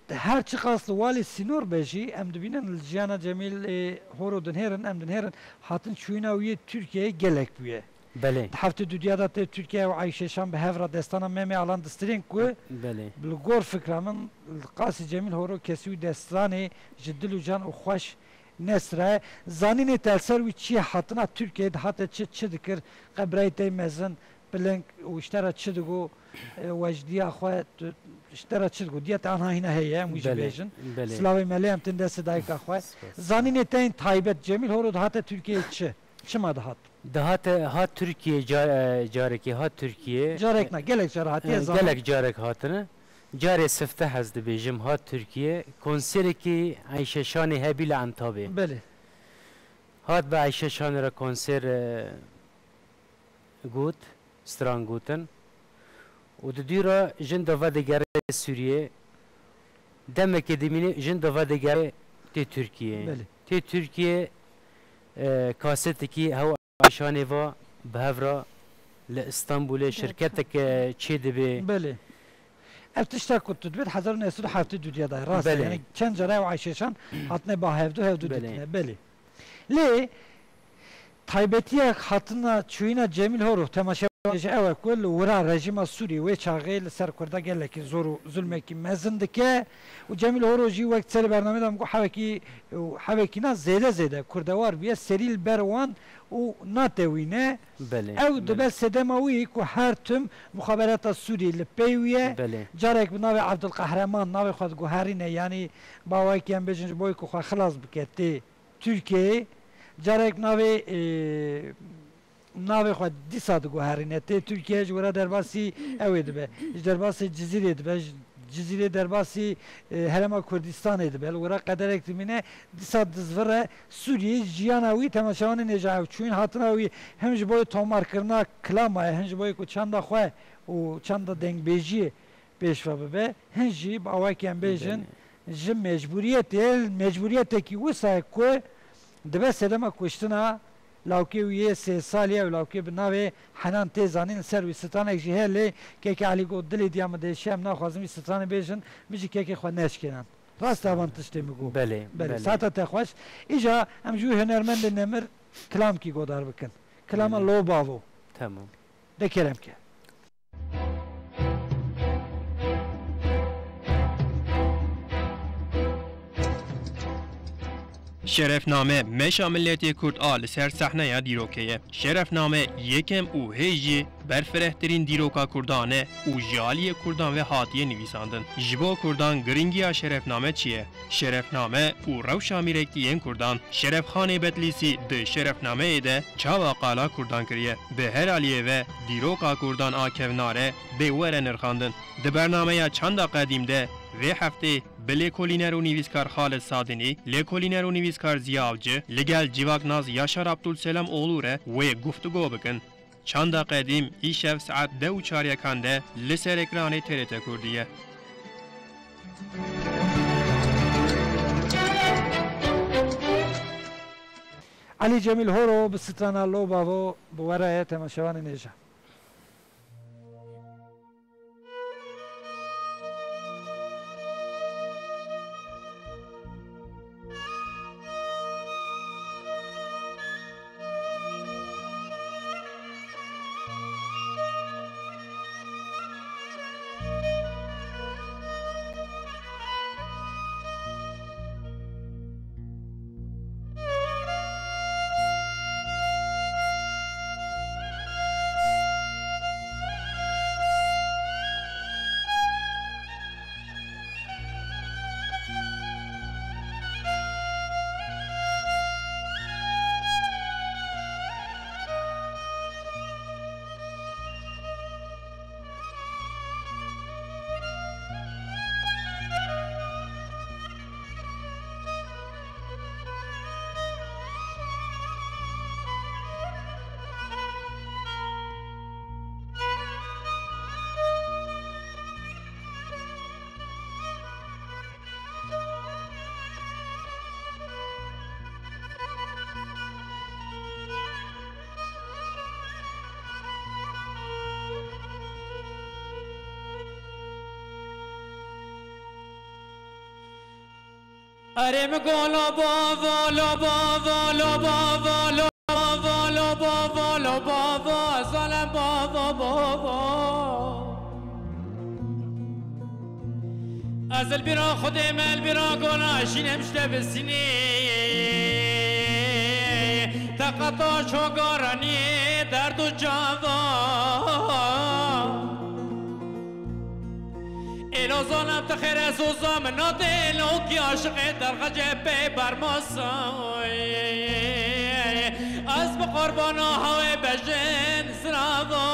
Her çiqas li Walê Sînor be jî, em dibînin li jiyana Cemîl, ê, Horo dinhêrin, em dinhêrin, hatin çûyîna wî yê Tirkiyeyê gelek bûye. Belê. Di heftê dudiya de tê Tirkiye û Eyşeşan bi hev re destana Memê Alan distirên ku, belê, li gor fikra min, li qasî Cemîl Horo kesî wî destanê ji dil û can û xweş nesiraye. Zanînê te li ser wî çi ye, hatina Tirkiyeyê dihate çi, çi dikir, qe birayê te yê mezin, piling û ji te re çi digo, e, wecdiya xwe, tu, ji te re çi digo? Diya te anha hîna heye, em wî jî bêjin. Belê, belê. Silavê melê em tên destê dayika xwe. Spas. Zanînê te yên taybet, Cemîl Horo dihate Tirkiyeyê çi? Çima dihat? Dihate, hat Tirkiyê ca-, e, carekê, hat Tirkiyê. Carek na, gelek cara hatiye, e, zanin. Gelek carek hatine. Carê sifteh ez dibêjim, hat Tirkiyê. Konserekî Eyşe Şanê hebî li Entabê. Belê. Hat bi Eyşe Şanê re konser, e, got, stran gotin. Û di dû re jin dava digere Sûriyê. Demekê dimîne jin dava digere tê Tirkiyê. Belê. Tê Tirkiyê, e, kasetekî hew Eyşanê va bi hev re li Îstanbulê şirketek, e, çê dibe. Belê. Ev tişta ku tu dibêt hezar û neh sed û heftê û duyê de, rast e. Belê. Yani çend cara ew Eyşeşan hatine ba hevdu, hevdu dîtine. Belê. Lê taybetiya hatina çûyîna Cemîl Horo, temaşevanê ji ew e ku li wira rejîma Sûrî wê çaxê li ser Kurda gelekî zor û zulmekî mezin dike û Cemîl Horo jî wek serê bernamê de min got hewekî, hewekî na zêde zêde kurdewar bûye, serî li ber wan û natewîne. Belê, ew dibe, belê, sedema wî ku her tim muxaberata Sûrî li pey wî ye. Belê. Carek bi navê Abdulqehreman navê xwe diguherîne, yanî bawayekî em bêjin ji bo ku xwe xilas bike tê Tirkiyeyê. Carek navê, e, Navê xwe dîsa diguherîne. Tê Tirkiye ji wira derbasî ew ê dibe. Ji derbasê Cizîrê dibe. Ji Cizîrê derbasî, e, Herêma Kurdistanê dibe. Li wira qederek dimîne. Dîsa dizvire Sûriyê jiyana wî temaşevanên hêja ew çûyîn hatina wî him ji bo tomarkirina kilama ye, him ji bo ku çanda xwe û çanda dengbêjiyê pêşve bibe. Hin jî bi awakî em bêjin, Belê. ji mecbûriyetê, mecbûriyetekî wisa ye ku dibe sedema kuştina lawkê wî yê sê salî ye û lawkê bi navê Henan tê zanîn, li ser wî stranek jî heye, lê kekê Elî got, dilê diya min diêşe, em naxwazin wî stranê bêjin, min jî kekê xwe neşkênan. Rast e, van tiştê min got. Belê, Belê, belê. Saeta te xweş. Îja em ji wî hunermendê nemir kilamkî godar bikin. Kilama Belê. Lo Bavo. Tamam. De kerem ke. Şerefname meşa miletê Kurd a li ser sehneya dîrokê ye. Şerefname yekem û hê jî berfirehtirîn dîroka Kurdan e û ji aliyê Kurdan ve hatiye nivîsandin. Ji bo Kurdan giringiya Şerefname çi ye? Şerefname û rewşa mîrektî yên Kurdan. Şerefxanê Betlîsî di Şerefnameyê de çawa qala Kurdan kiriye. Bi her aliyê ve dîroka Kurdan a kevnar e bê were nirxandin. Di bernameya Çanda Qedîm de vê heftê bi lêkolîner û nivîskar Xalid Sadinî, lêkolîner û nivîskar Ziya Avcı, li gel civaknas Yaşar Abdulselam oğlu re wê guftûgo bikin. Çanda Qedîm îşev saet deh û çaryekan de li ser ekranê T R T Kurdî ye. Elî Cemîl Horo bi strana Lo Bavo bi we re ye, temaşevanên hêja. Erê min go lo bavo, lo bavo, lo bavo, lo bavo, lo bavo, lo bavo, ez alem bavo, bavo. Ez li bîra Xwedê me, li bîra gona jî nemişte bi sinê. Teqeta çogaranî derd û cava. Êlo zanem ti xêr ez û za min nadê, lokî aşiqê derxecê pê bermasa. Ez bi qurbana hawê bejin zirava.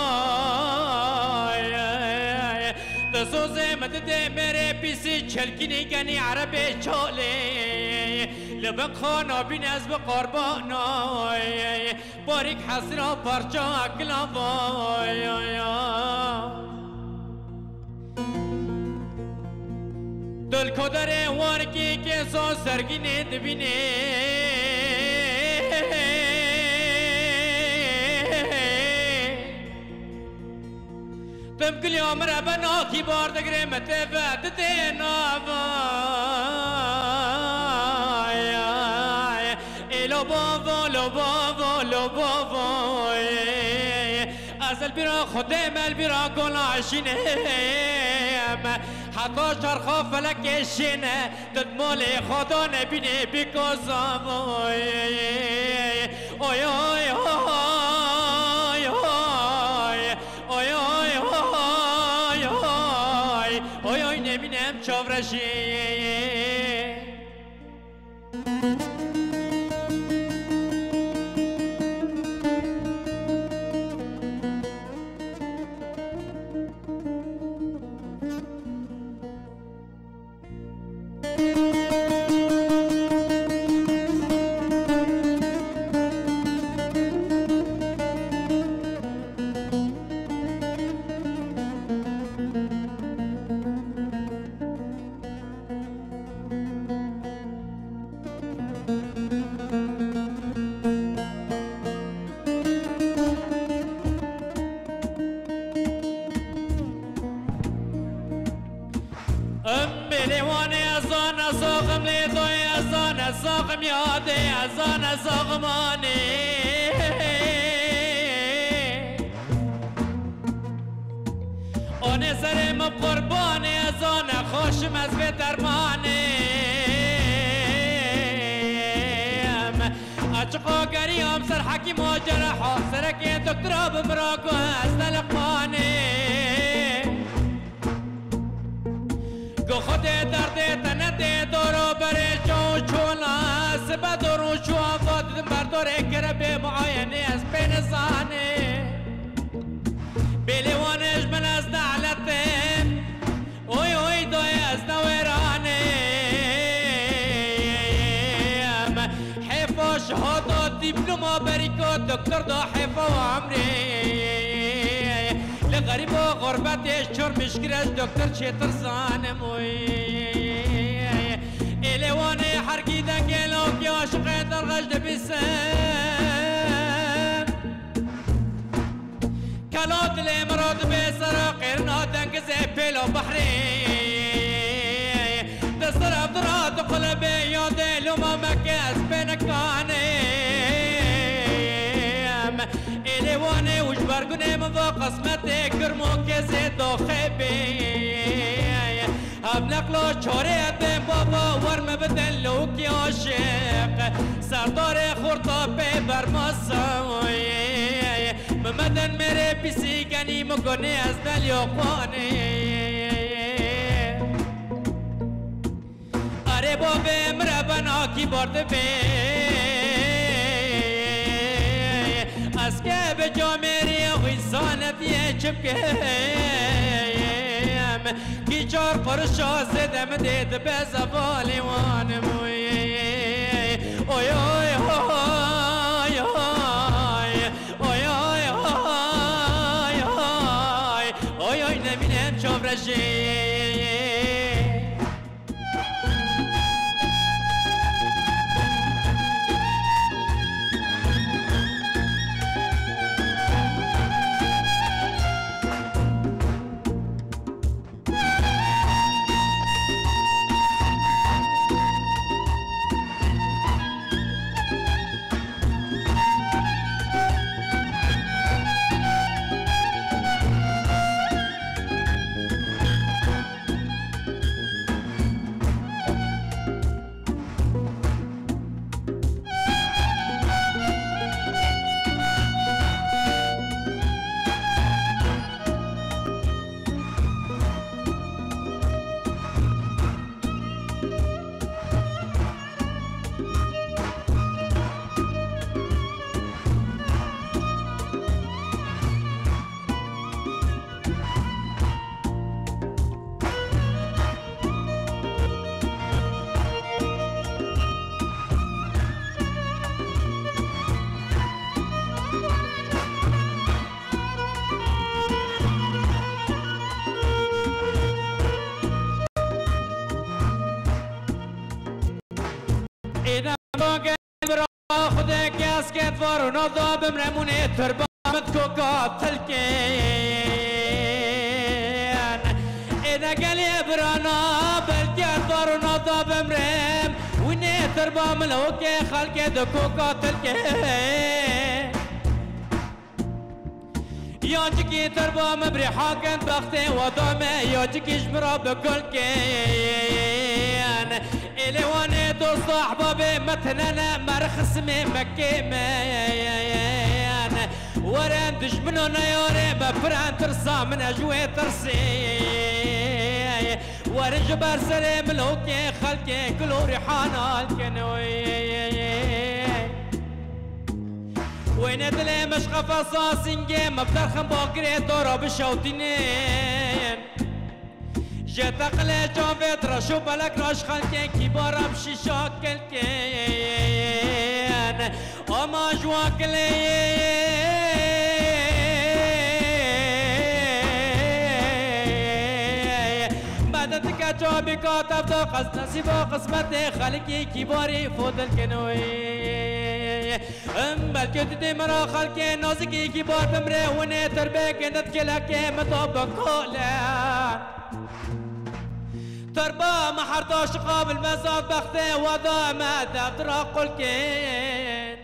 Di sozê min didê mêrê pîsî çelkînî genî erebê çalê. Li bin xana bîn ez bi qurbana. Barîk hesira parça kilava. Dil koderê warkî kêsa sergînê dibînê. Tim giliya min re be nakî bar digirê min tê ve didê nava. Ê lo bavo, lo bavo, lo bavo, ê. Ez li bîra Xwedê me, li bîra gona şînê me. Heta çarxa felekê şîne, tu di malê Xweda nebînê bîko zavo, ê. Oy, oy, oy, oy. Oy, oy, oy, oy. Oy, oy, nemînem çavreşê. Em bêlê wanê ez zane saxim lê doyê ez zane saxim yadê ez zane saxim anê. Anê serê min qurbanê ez zane xweşim ez bê dermanê. Em açiqa geriyam ser hekîm û cereha serekê doktora bi min ra got ez ne liqmanê. Go Xwedê derdê te nedê doro berê çaw çola sibe dor û çuwa va didim berdorê kere bê muayenê ez pê nizanê. Bêlê wanê ji min ez neletê. Oy oy dayê ez ne wêranê. Hêfa şehada dîploma berîka doktor da hêfa û emrê. Li xerîba xurbetê çar mişkire ji doktor çêtir zanim wî. Êlê wanê herkî de gelo ki aşiqê derxeş dibîse. Kela dilê min ra dibê sera qêrina dengizê pêla behrê. Di ser ev dira diqulibê ya dê loma meke ez pê nekanêm. Êlê wanê û ji ber gunê min va qismetê girm û kêzê doxê bê. Ev neqla çarê em bên baba wer me bidin lewkî aşiq. Serdarê xurta pê bermasa. Mimedin mêrê pîsî genî min gonê ez ne lyoqanê. Erê bavê min re benakî bar dibê. Ez ke bi camêrî xwî zanetiye çi bikim? Kî çar qurişa zêde min dê dibe zevalê wan im. Oy, oy, oy, oy, oy. Oy, oy, oy, oy, oy, oy, nemînem çavrejê. Êna bangê bira Xwedê kes ket var û navda bimrem û nê turba min koka tilkên. Êne gelê birana belket var û navda bimrem û nê turba min lewkê xelkê di koka tilkên. Ya cikî terba min brî hakin bextê we da me, ya cikî ji min re bi gul kên. Êlê wanê dost û ehbabê me tine ne, me re xisimê me kêm in. Werin dijmin û neyarê me pir in tirsa min e ji wê tirsê. Werin ji ber serê milokê xelkê gul û rîhana kin. Wêne dilê me ji qefesa sîngê me bi derxin bagirê dora bişewtînin. Ji teqilê çavê reş û belek re ji xelkê kîbara bi şîşa kilkên. Ama ji wan kilê me de dike çabîka tevda qez nesîba qismetê xelkê kîbarî fodil kin wê. Em belkê tu dê me ra xelkê nazikî kîbar bimrê winê terbê kêndet gelekê me da bikole. Terba me her daşiqa bilmezat bextê we da me dev dira qulkên.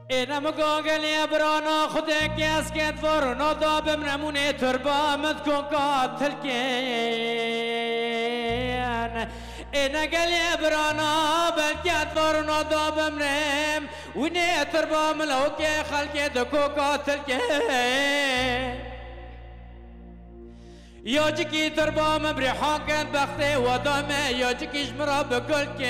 Ê ne min gagelê birana Xwedê kes ket varona da bimrem û nê turba min koka tilkên. Ê ne gelê birana belket varona da bimrem û nê turba min lewkê xelkê di koka tilkên. Yacikî turba min brîhan ket bextê we da me, yacikî ji min re bi gul kin.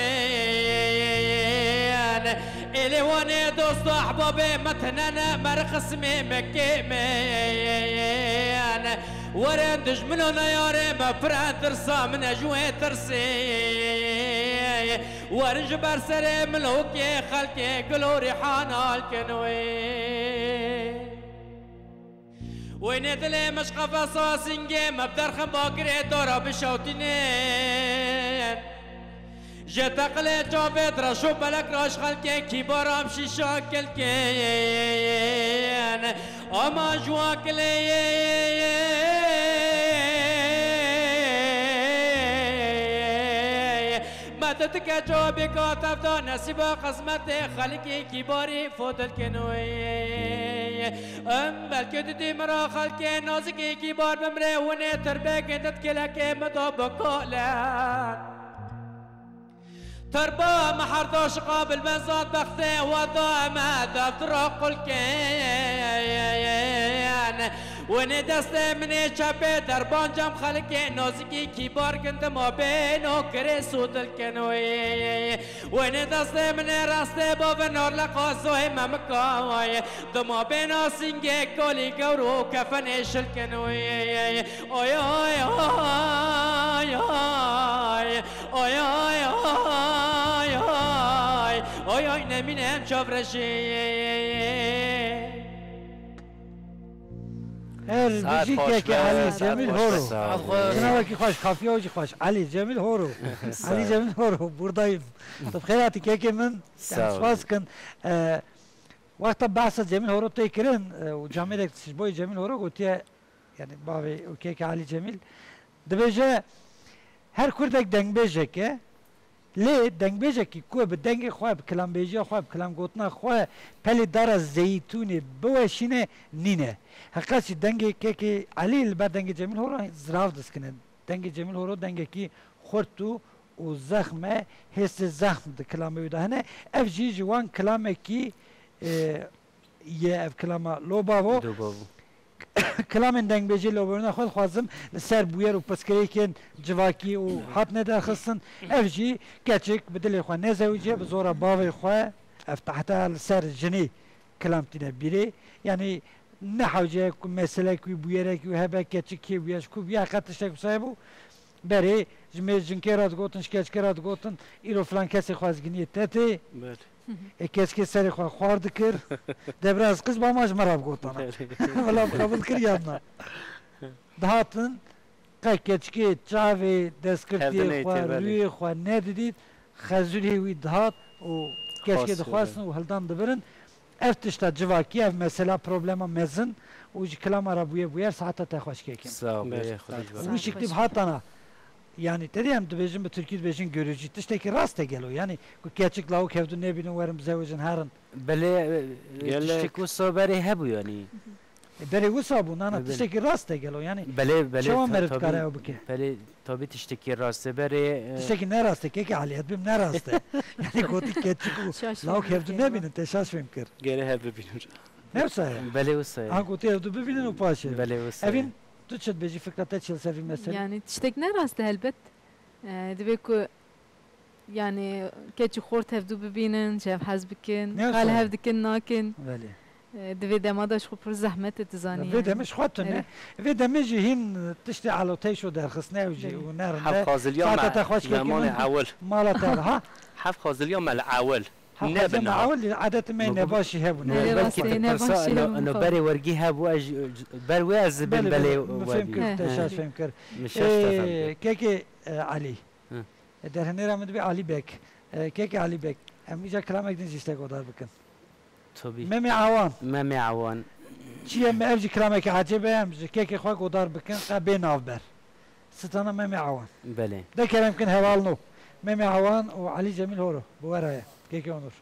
Ê lê wanê dost û ehbabê me tine ne, me re xismê me kê min. Werin dijmin û neyarê me pir e tirsa min e ji wê tirsê. Werin ji ber serê min lewkê xelkê gul û rîhan al kin wê. Wênê dilê min ji qefesa singê me bi derxin bakirê dora bişewtînin. Ji teqilê çavê reş û belek re ji xelkê kîbaran şîşa kilkên. Ama ji wan kilê me di dike çavê ka tevda nesîba xizmetê xelkê kîbarî fodil kin wê. Em belkê didî min re xelkê nazikî kîbar bimrê winê tirbekê di kelekê min da bikole. Terba me her daşiqa bilmezat bextê we da me dev dira qulkên. Winê destê min ê çepê derbancam xelkê nazikî kîbar kin dima bêno kirê sodil kin wê. Wênê destê min ê rastê bavê norleqa zoyê me mikawayê. Dima bêna singê kolî gewr û kefenê şilkin wê. Oy, oy, oy, oy. Oy, oy, oy, oy. Oy, oy, nemîne em çavreşê. Her Saet bijî xweş keke be. Elî Cemîl Horo. Sağ ol. Sağ ol. Jinavekî xweş, kafiya jî xweş. Elî Cemîl Horo. Sağ ol. Elî Cemîl Horo, buradayım. Tu bi xêr hatî kekê min. Sağ ol. Spas kin. E, wexta behsa Cemîl Horo tê kirin, e, û camêrek ji bo Cemîl Horo gotiye, yani bavê û kekê Elî Cemîl, dibêje, her kurdek dengbêjek e, lê dengbêjekî ku bi dengê xwe, bi kilambêjiya xwe, bi kilamgotina xwe pelê dara zeytûnê biweşîne, nîne. Heqet jî dengê kekê Elî li ber dengê Cemîl Horo zirav diskine. Dengê Cemîl Horo dengekî xurt û, û zexm e, hêstê zexm di kilamê wî de hene. Ev jî ji wan kilamekî, e, ye ev kilama Lobavo. Lobavo. Kilamên dengbêjê Lobavona xwe dixwazim li ser bûyer û pirsgirêkên civakî û hatine derxistin. Ev jî keçik bi dilê xwe nezewiciye, bi zora bavê xwe ev tehta li ser jinê kilam tîne bîrê. Yanî ne hewce ku meselek wî bûyerek wî hebe, keçik kê bûye, ji ku bûye, heqet tiştek wisa hebû. Berê ji me jinkê re digotin, ji keçikê re digotin, îro filan kesê xwe ez giniye te tê. Belê. Ê keçikê serê xwe xwar dikir. De biraz qij bama ji me re bigotana. Belê. Wela qebûl kir yan na. Dihatin, qe keçikê çavê, destgirtiyê Hevdinê xwe, tê, belê. Rûyê xwe nedidît, xezûlê wî dihat û keçikê Xas, dixwestin belê. Û hildan dibirin. Ev tişta civakî, ev mesela problema mezin û ji kilama re bûye bûyer, saeta te xweş kekê. Sağ ol, Ber. Ê, Xwedê ji we. Wî şiklî hatana. Yani te dî em dibêjin, bi tirkî dibêjin görücü. Tiştekî rast e gelo? Yani ku keçik lawik hevdu nebînin, werin bizewicin herin. Belê, e, Gele- tiştek wisa berê hebû yani. E, berê wisa bû, nana Belê. Tiştekî rast e gelo? Yani Belê, belê, çawa ta-, meriv dikare tabî, ew bike? Belê, tabî tiştekî rast e berê, e, Tiştekî ne rast e, kekê Elî, ez bim ne rast e. Yani gotî keçik û Şaş lawik fêm hevdu kir. Nebînin, te şaş fêm kir. Gere hev bibînin. Ne wisa ye? Belê wisa ye. Ha, gotî hevdu bibînin û paşê. Belê wisa ye. Evîn Tu çi dibêjî, fikra te çi li ser vî meselê? Yani tiştek ne rast e helbet. E, divê ku yani keç û xort hevdû bibînin, ji hev hez bikin. Ne qal rast e. Hev dikin nakin. Belê. E, di vê dema de ji xwe pir zehmet e, tu zanî. Vê yani. Demê ji xwe tune. Erê. Vê demê jî hîn tiştê eloteyş û derxistine ew jî Belê. Û ne rind e. Hev xaziliya Saeta me-, te xweş kekî memanê min. Ewil. Mala te ha? Hev xaziliya me li ewil. Hev Ne xaziliya me bina. Ewil, edet me Min got, nebaşî hebûne. Erê, belkî rast e, tu pirsa, nebaşî no, hebûn no xwe. Berê wergî hebû, ez ji, ber wê ez dibên Belê, belê belê, min we fêm bî. Kir, He. Te şaş fêm kir. Min şaş te fêm Ê, kir. Kekê, e, Elî. Hı. E, derhênêra min dibê Alî Bek. E, kekê Alî Bek, em îca kilamek din jî ji te godar bikin. Tabii. Memê Awan. Memê Awan. Çi ye me ev jî kilameke ecêb e, em ji kekê xwe godar bikin, qe bê navber. Strana Memê Awan. Belê. De kerem kin hevalno. Memê Awan û Elî Cemîl Horo. Bi we re ye. Kekê Onur.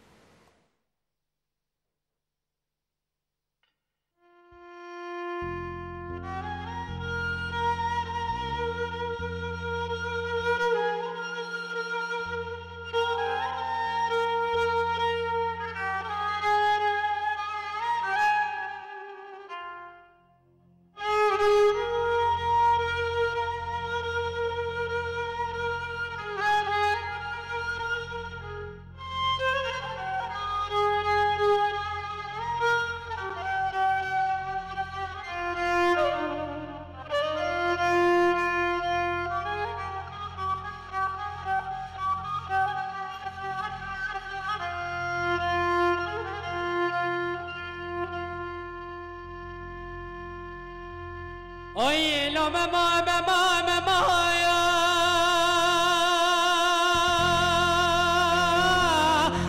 Oy, lo mema, mema, mema ya.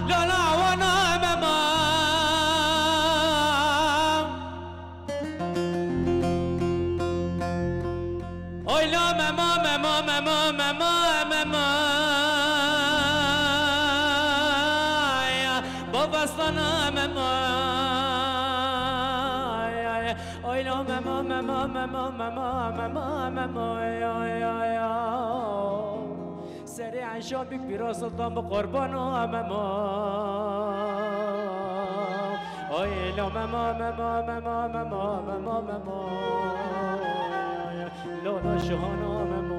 Lo la wana mema. Oy la mema, mema, mema, mema, mema ya. Bavastana mema ya. Oy la mema, mema, mema, mema, mema, mema ya, ya, ya. Serê Eşa bik pîra Sultan bi qurbana mema. Ay la mema, mema, mema. Lola şihana mema.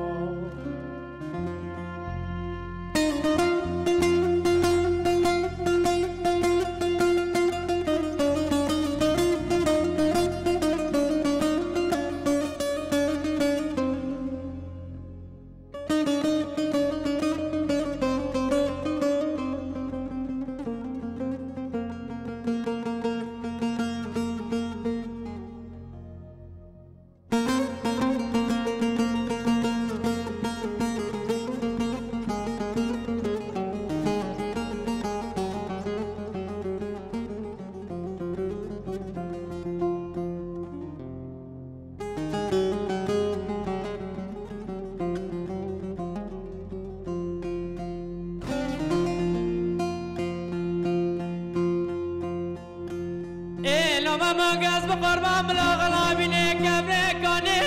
Ê, loma mangez bi qurban bila xilabînê kevrê kanê.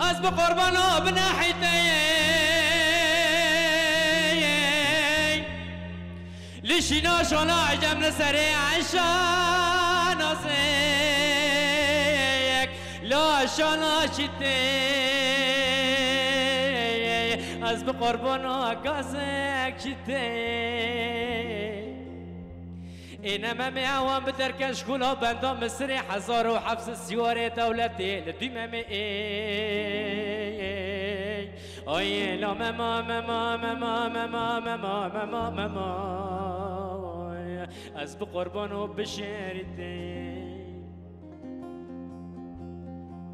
Ez bi qurbana binehî te yê. Li şîna şana ecem li serê eşa nazek. La şana çitê. Ez bi qurbana gazek çitê. Ê ne Memê Awan bi derkeş xula benda Misirê hezar û heft sed sîwarê dewletê li dû Memê ê. Ay la mema, mema, mema. Ez bi qurban û bi şêrî tê.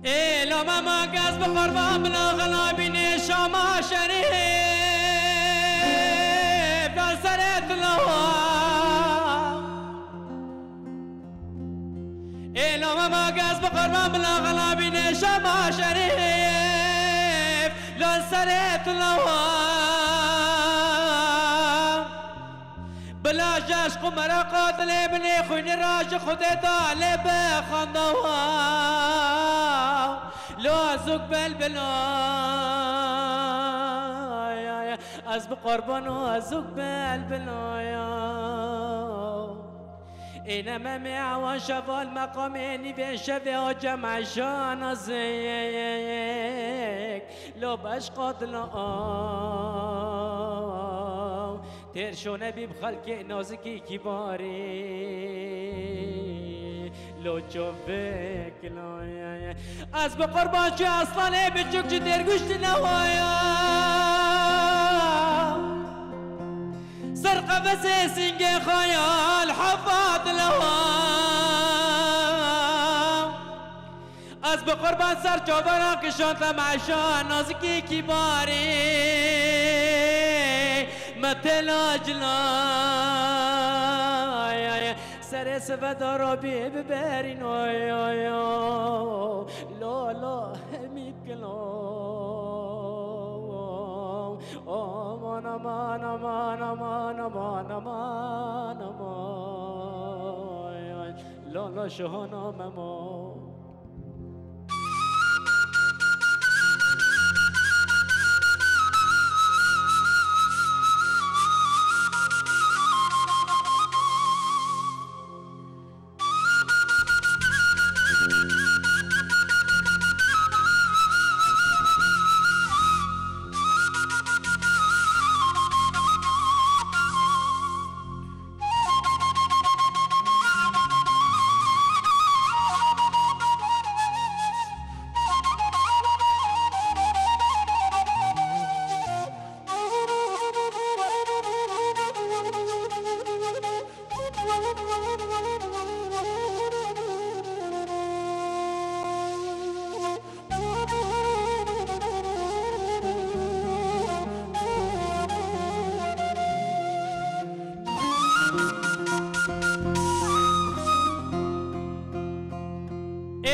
Ê la mema gez bi qurban bila xilabînê Şama Şerîf dan serê tilawa. Ê la mema gez bi qurban bila xilabînê Şama Şerîf dan serê tilawa. Bila ji eşq û meraqa dilê min ê xwînê ra ji Xwedê da lê bi xandawa. Lo ez ûk belbila. Ez bi qurban û ez ûk belbilaya. Êne Memê ewan şeval meqamê nîvê şevê o cem eşana zêk. Lo beşqa dila aw. Têr şone bî bi xelkê nazikî kîbarî. Lo çovek laye. Ez bi qurban çi aslanê biçûk ji dêrguştî newaya. Ser qefesê sîngê xayal hefa dilewa. Ez bi qurban ser çavana kişan te meşa nazikî kîbarî. Me têla cilaya. Serê sive darabî biberîn oy oy oy. Lo lo hemî kilo. Aman aman aman aman aman aman aman. Lo lo şohana memo.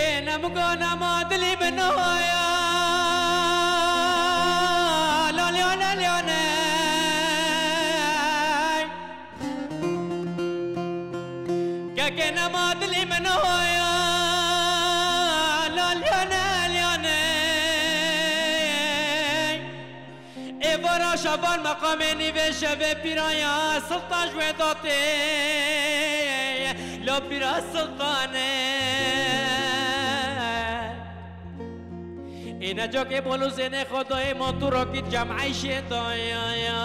Ê ne muga nema dilî min hoya. La lyane lyane. Keke nema dilî min hoya. La lyane lyane. Êvara şevan meqamê nîvê şevê pîraya Siltan ji wê datê. Lo pîra Siltanê. Ê necakê bol û zênê xwedayê man tu rakît cem eyşê daya ya.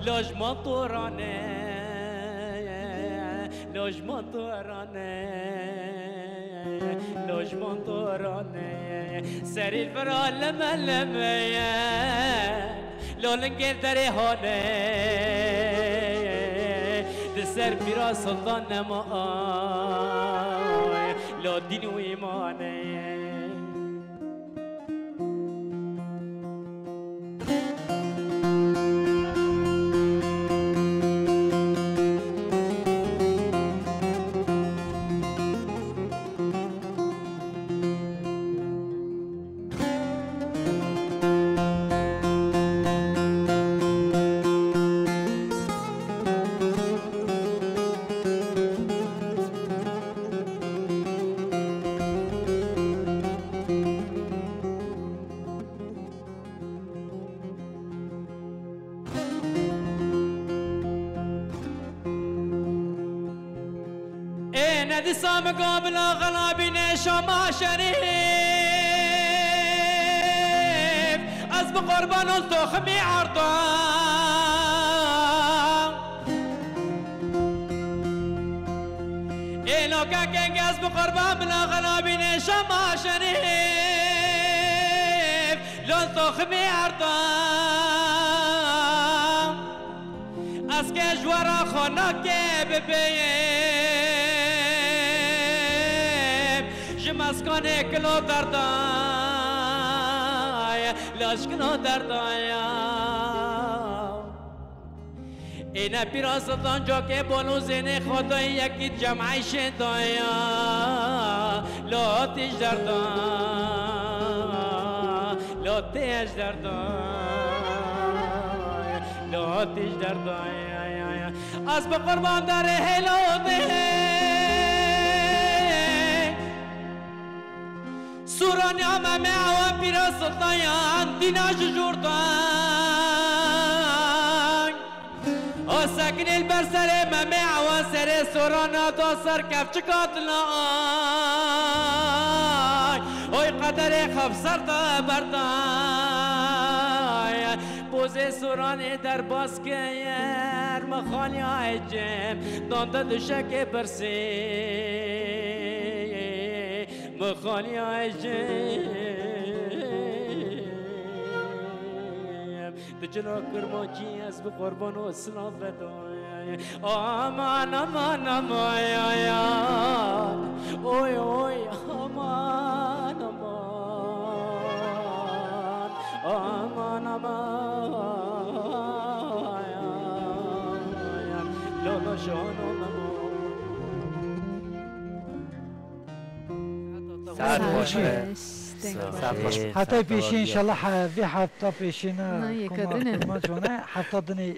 Loj man tu rane. Loj man tu rane. Loj man tu rane. Serî vira leme leme ye. Lo lingêr derê hane. Di ser pîra Sultan nema ay. Lo dîn û îmane. Ê ne dîsa min go bila xelabînê Şama Şerîf. Ez bi qurban ol toximî erda. Ê no kekek ez bi qurban bila xelabînê Şama Şerîf. Lon toximî erda. Ez ke ji we re xwe nake bibêyim. Ji meskanê kilo derdaye, laj kilo derdaye. Ê ne pîra Sultan cakê bol û zênê xwedayê yekî cem eyşê daya. Lo tîj derda, lo têj derda, lo tîj derda. Ez bi qurban derê hêlo dê. Sûraniya me me awa pîra Sultan yan dîna ji jûr da. Sekinê li ber serê Memê Ewan, serê soran nada ser kevçika dila ay. Oy qederê xev ser te berday. Pozê soranê derbas kir, mixalya ecem, dan te dişekê birsê. Mixalya ecem, bi cila kirmancî ez bi qurban û silav vedayim. Aman, aman, aman, ya, ya. Oy, oy, aman, aman. Aman, aman, ya, ya. Lolo şano memo. Saet xweş be. Saet xweş. Saet xweş. Hefta pêşî înşallah, he, vê hefta pêşî ne, Na, yeka koma, din e. Koma cone, hefta dinê, e,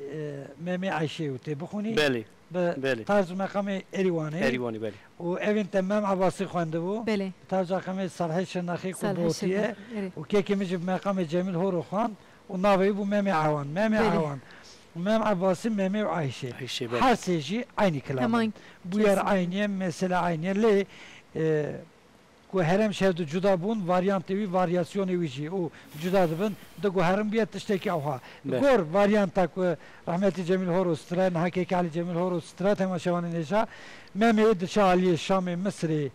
Memê Ayşê û tê bixwînî. Belê. Bi Belê. Tarz û meqamê Erîwanê. Erîwanê, belê. Û evên te Mem Ebasî xwendibû. Belê. Bi tarz û meqamê Salihê Şirnexî ku Salihê Botî ye. Şirnexî, erê. Û kekê min jî bi meqamê Cemîl Horo xwend û navê wî bû Memê Ewan. Memê Belê. Ewan. Mem Ebasî, Memê û Ayşê. Ayşê, belê. Her sê jî eynî kilam in. Heman Bûyer kesin. Eynî ye, mesele eynî ye. Lê, e, ku herem şev di cuda bûn, varyantê wî, varyasyonê wî jî û cuda dibin, di guherin bûye tiştekî ewha. Belê. Gor varyanta ku rehmetî Cemîl Horo stire, niha kek Elî Cemîl Horo stire, temaşevanên hêja, Memê diçe aliyê Şamê, Misirê,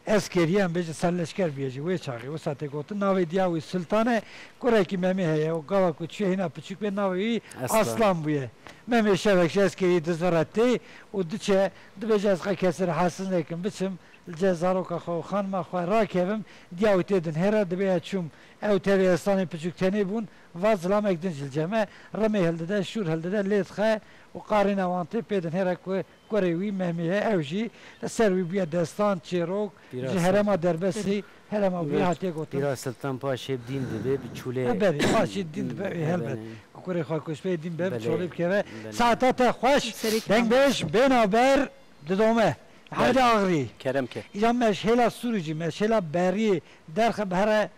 Eskerî, em bêjin serleşker bûye jî wê çaxê, wisa tê gotin. Navê diya wî Sultan e, kurekî Memê heye û gava ku çûye hîna piçûk bê navê wî Aslan. Aslan bûye. Memê şevek ji eskerî dizire tê û diçe, dibêje ez qe kesê re hesiz nekim, biçim li cem zaroka xwe û xanima xwe rakevim, diya wî tê dinhêre, dibê ez çûm. Ew tevî Aslanê piçûk tenê bûn, va zilamek din jî li cem e, rimê hildide, şûr hildide, lê dixe û qarîna wan tê pê dinhêre ku Kurê wî Memî ye, ew jî li ser wî bûye destan, çêrok, Pîra ji Sil- herêma derbasî, herêma wî Pîra, hatiye gotin. Pîra Siltan paşê bi dîn dibe, bi çûlê. Ha, belê, paşê dîn dibe, e, Belê. helbet. Ku kurê xwe kuşbeyê dîn be, bi Belê. çolê bikeve. Belê. Saeta te xweş, Serê dengbêj, bê navber, didome. Belê. Hadi Axrî. Kerem ke. Îca me ji hêla Sûrûcî, me ji hêla Beriyê derxe bi here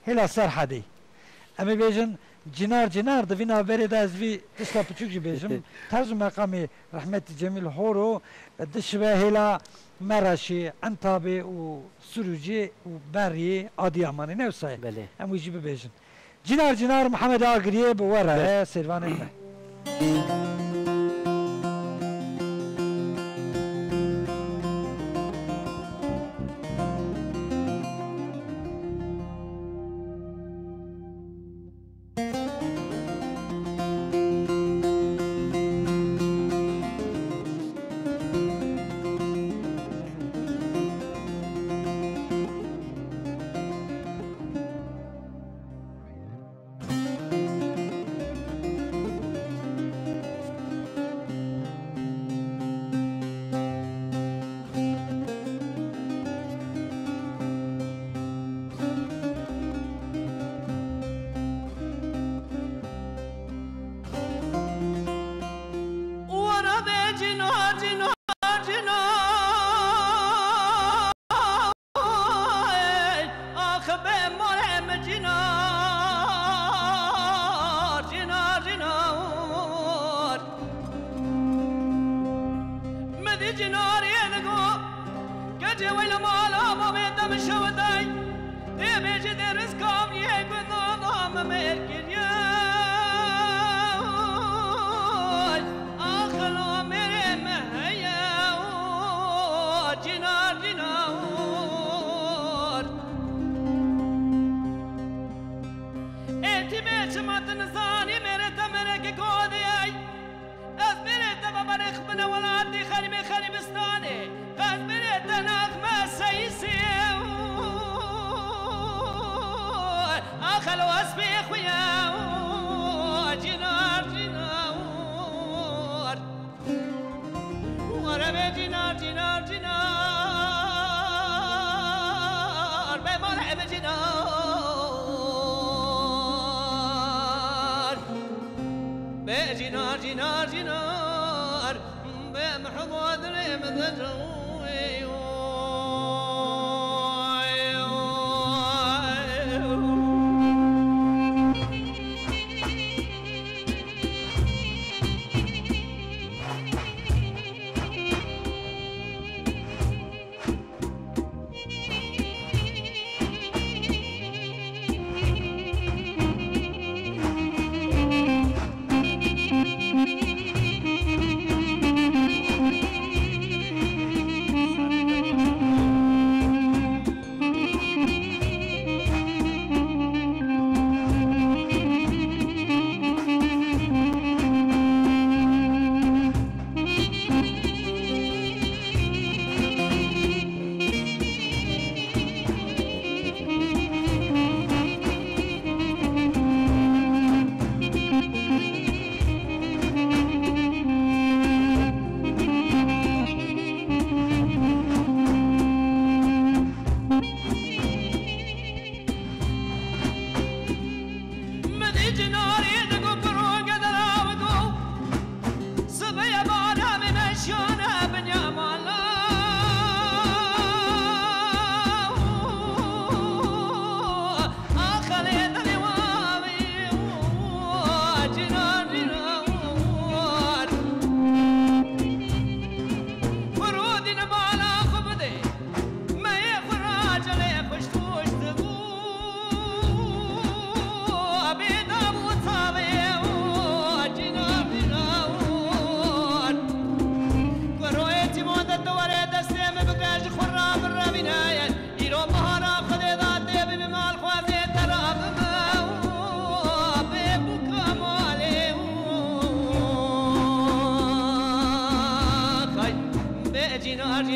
Hêla Serhedê. Em ê bêjin, Cinar Cinar, di vî navberê de ez vî tişta piçûk jî bêjim. Terz û meqamê rehmetî Cemîl Horo, e, dişibe hêla Meraşê, Entabê û Sirûcê û Beriyê, Adiyamanê, ne wisa ye? Belê. Em wî jî bibêjin. Cinar Cinar Mihemed Agiriyê bi we re, Belê. sêrvanên me. Wara be cinar, cinar, cinar. Ax be malê min cinar, cinar, cinar. Mi dî cinarê digo, keçê wey li mala mamê te min şewitay. Tê bêjî dê rizka min yê ku nana min mêr kiriye. Axilo mêrê me heye, cinar, cinar. Ê tîmê çima tu nizanî mêrê te mêrekê kodê ye. Ez mêrê te beberê xibine welatê xerîbê xerîbistanê. Ez mêrê te nexme seyisê. Axelo ez pê xwe ye. Cinar, cinar. Were be cinar, cinar, cinar, be malê min cinar. Be cinar, cinar, cinar, be Mihemmed dilê min de cinar.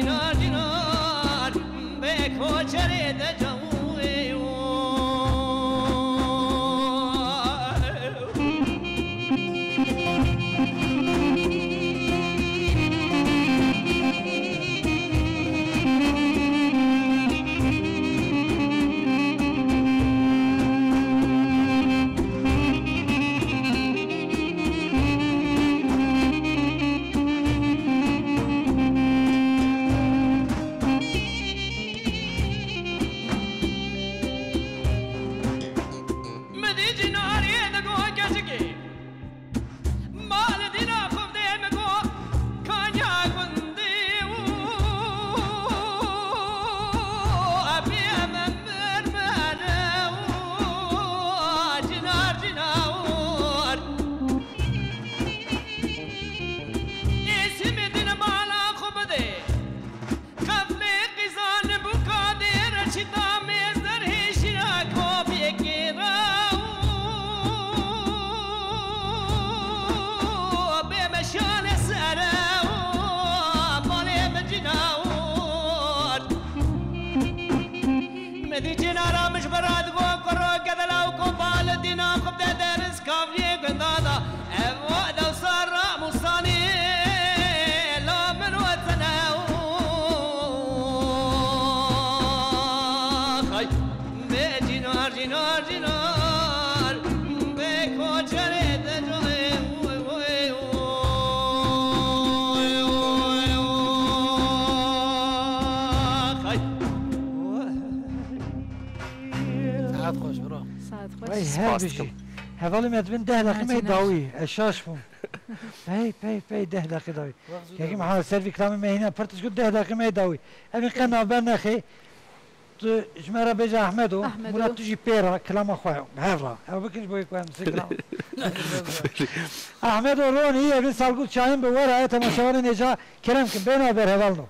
Cînar cînar bê koçerê de cawê. Min dî cînariyê digot keçikê. Mal dîna xwe dê min got, kanya gundî û bê min mirmire û cînar cînar. Ê simê din bala xwe bidê. Qeflê qîzan bû kadê reçîta mêzder hêşîna kopyekê re û bê meşale sere û malê min cîna û. Me dî cînara min ji bera digo kuro gedela û kopal dîna xwe bide deriz kavriyê gundada. Ev wada sara musanî la min wetene û xay bê cînar, cînar, cînar bê koçerê de coyê oy, oy, oy, oy, oy, xay. Saet xweş, bro. Saet xweş. Vay, her Spas bijî. Dikim. Hevalê me dibin deh deqî me dawî. Ez şaş bûm. Pey, pey, pey, deh deqî dawî. Kekî Mihemed, ser vî kilamê me hîna pir tişt got, deh deqî me dawî. Em ê qe navber nexê. Tu ji me re bêje Ahmedo. Ahmedo. Murat, tu jî pê re, kilama xwe, bi hev re. Ew bikin ji bo yê ku em sê kilam. Ahmedo Ronî, evin Salgut Şahin bi we re, temaşevanên hêja kerem kin, bê navber hevalno.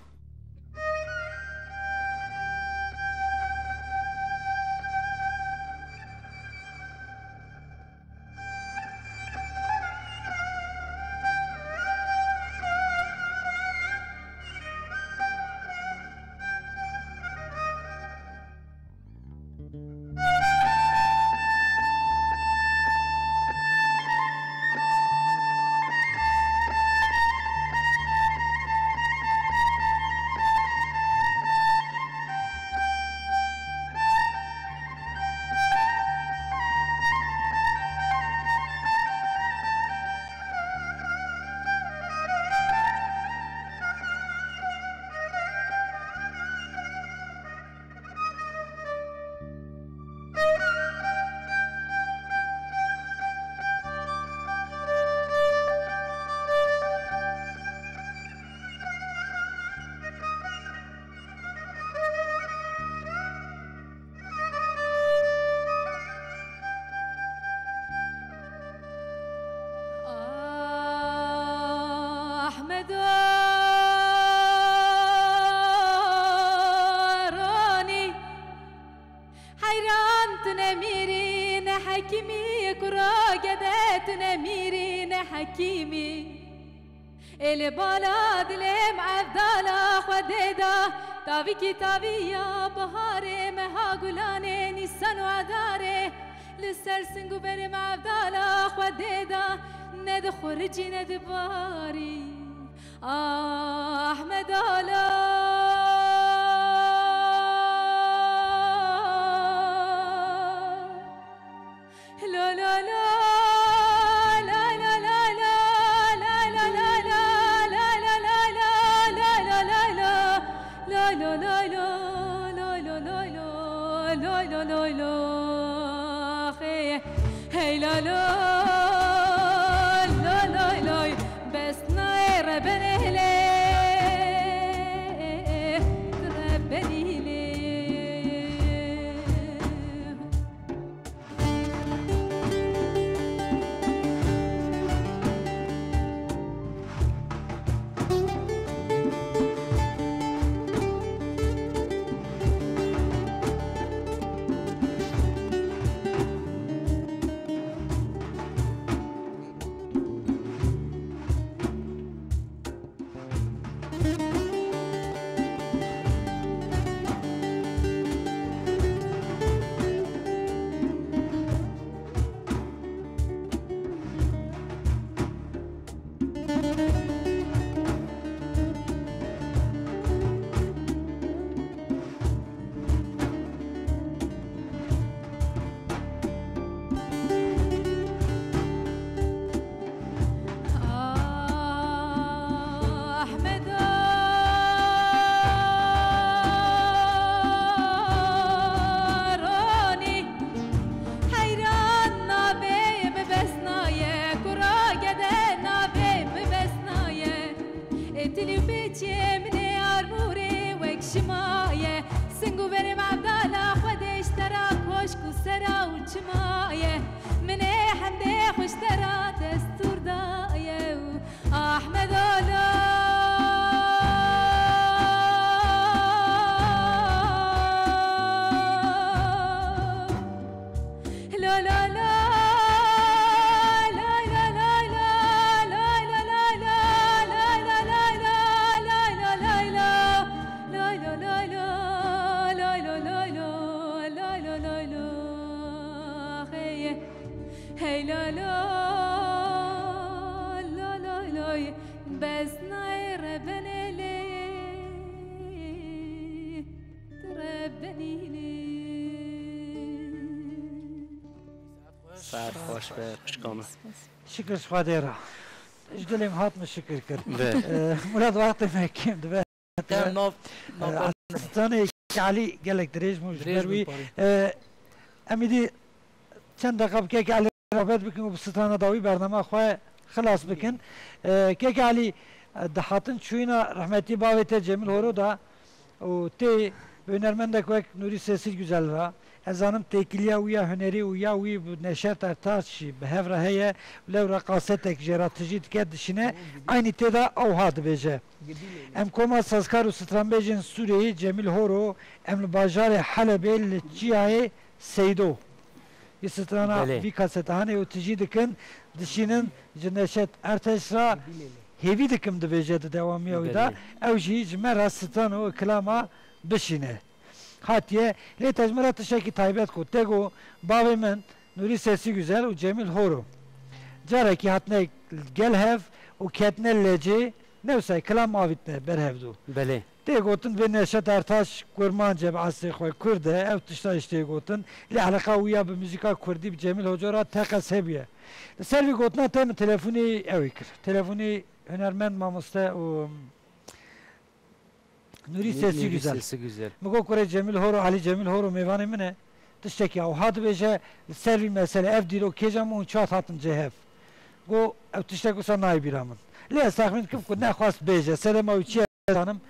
Ahmedo Ronî, heyran tu ne mîrî ne hekîmî, kuro gede tu ne mîrî ne hekîmî. Ê li bala dilê me evdala Xwedê da, tavikî taviya biharê, meha gulanê nîsan û edarê, li ser sing û berê me evdala Xwedê da, ne dixuricî ne dibarî. Ahmed Ala. Hey la la, la la la, bes nayê rebenê hilê, rebenî hilê. Çima ye, sing û berê mevdala xwe dê ji te ra koşk û sera û çima ye, min ê hemdê xwe ji te ra destûr daye û Ahmedo lo. Hey la la, la la la, bes nayê rebenê lê, tu rebenî lê. Saet xweş be, xwişka min. Şikir ji Xwedê re. Ji dilê min hat min şikir kir. Be. Ee, Murat, wextê me kêm dibe. Te nav, Ee, nav Stranê Elî gelek dirêj bû ji Dirêj ber bû wî. parê. Ee, em îdî çend deqa bi Kek Elî rabet bikin û bi strana dawî bernama xwe xilas bikin. Ee, Kek Elî, e, di hatin çûyîna rehmetî bavê te Cemîl Horo da û tê bi hunermendek wek Nûrî Sesî Güzel ra, ez zanim têkiliya wî ya hunerî û ya wî bi Neşet Ertaş jî bi hev re heye û lewra kasetek jê ra tijî dike dişîne, eynî tê de ewha dibêje. Em koma sazkar û stranbêjên Sûriyeyê Cemîl Horo, em li bajarê Helebê li Çiyayê Seydo. Yê strana Belê. vî kasete hanê û tijî dikin, dişînin ji Neşet Erteş ra hêvî dikim dibêje di dewamiya wî de. Belê. Ew jî ji me re stran û kilama bişîne. Hatiye, lê te ji min re tiştekî taybet got. Te got, bavê min, Nûrî Sesî Güzel û Cemîl Horo. Carekî hatine gel hev û ketine lecê, newsay kilam avîtine ber hevdû. Belê. Tê gotin vê Neşet Ertaş kurmanc e, bi eslê xwe kurd e, ev tişta jî tê gotin. Lê eleqa wî ya bi muzîka kurdî bi Cemîl Hoca re teqez hebûye. Li ser vî gotina te min telefonî ewî kir. Telefonî hunermend mamoste û Nûrî Nû-, Sesî Nûrî Güzel. Sesî Güzel. Min got kurê Cemîl Horo, Elî Cemîl Horo mêvanê min e. Tiştekî ewha dibêje, li ser vî mesele ev dîrok kêja min hûn çawa hatin cê hev. Got, ew tiştek wisa nayê bîra min. Lê ez texmîn dikim ku nexwest bêje. Sedema wî çi ye zanim.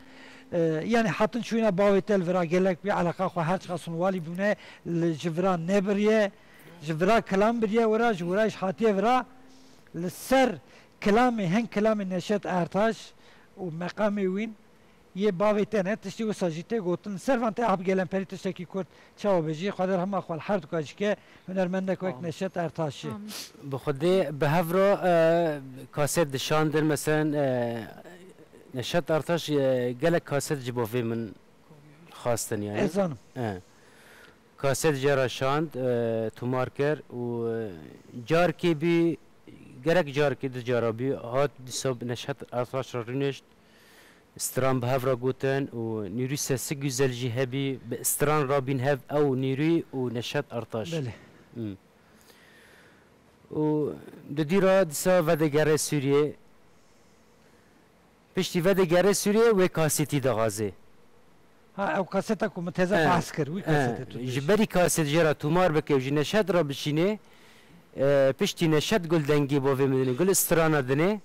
Ee, yanî hatin çûyîna bavê te li vira gelek wî eleqa xwe her çiqas hûn walî bûne, li ji vira nebiriye, ji vira kilam biriye wira, ji wira jî hatiye vira. Li ser kilamê, hin kilamê Neşet Ertaş û meqamê wîn, yê bavê te ne, tiştî wisa jî tê gotin. Li ser van tê ahb gelemperî tiştekî kurt çawa bêjî, Xwedê rehma xwe li her duka jî ke, hunermendek wek Amin. Neşet Ertaşî. Amin. Bi Xwedê bi hev re, e, kaset dişandin, meselen, e, Neşet Ertaş, e, gelek kaset ji bo vê min xwestin, yani. Ez zanim. E. Kaset jê re şand, e, tomar kir û, e, carkê bî, gerek carkê du cara bî, hat dîsa bi Neşet Ertaş re rûnişt. Stran bi hev re gotin û Nûrî Sesî Güzel jî hebî, bi stran rabîn hev ew Nûrî û Neşet Ertaş. Belê. Hmm. Û didî re dîsa vedê gerê Sûriyê. Piştî vedê gerê Sûriyê wê kasetî daxazê. Ha, ew kaseta ku min teze Eh, bahs kir, wî eh, kasetê tu ji dibêjî. Berî kaset jê re tomar bike û ji Neşet re bişînê, e, piştî Neşet gul dengê bavê min dinê, gul strana dinê.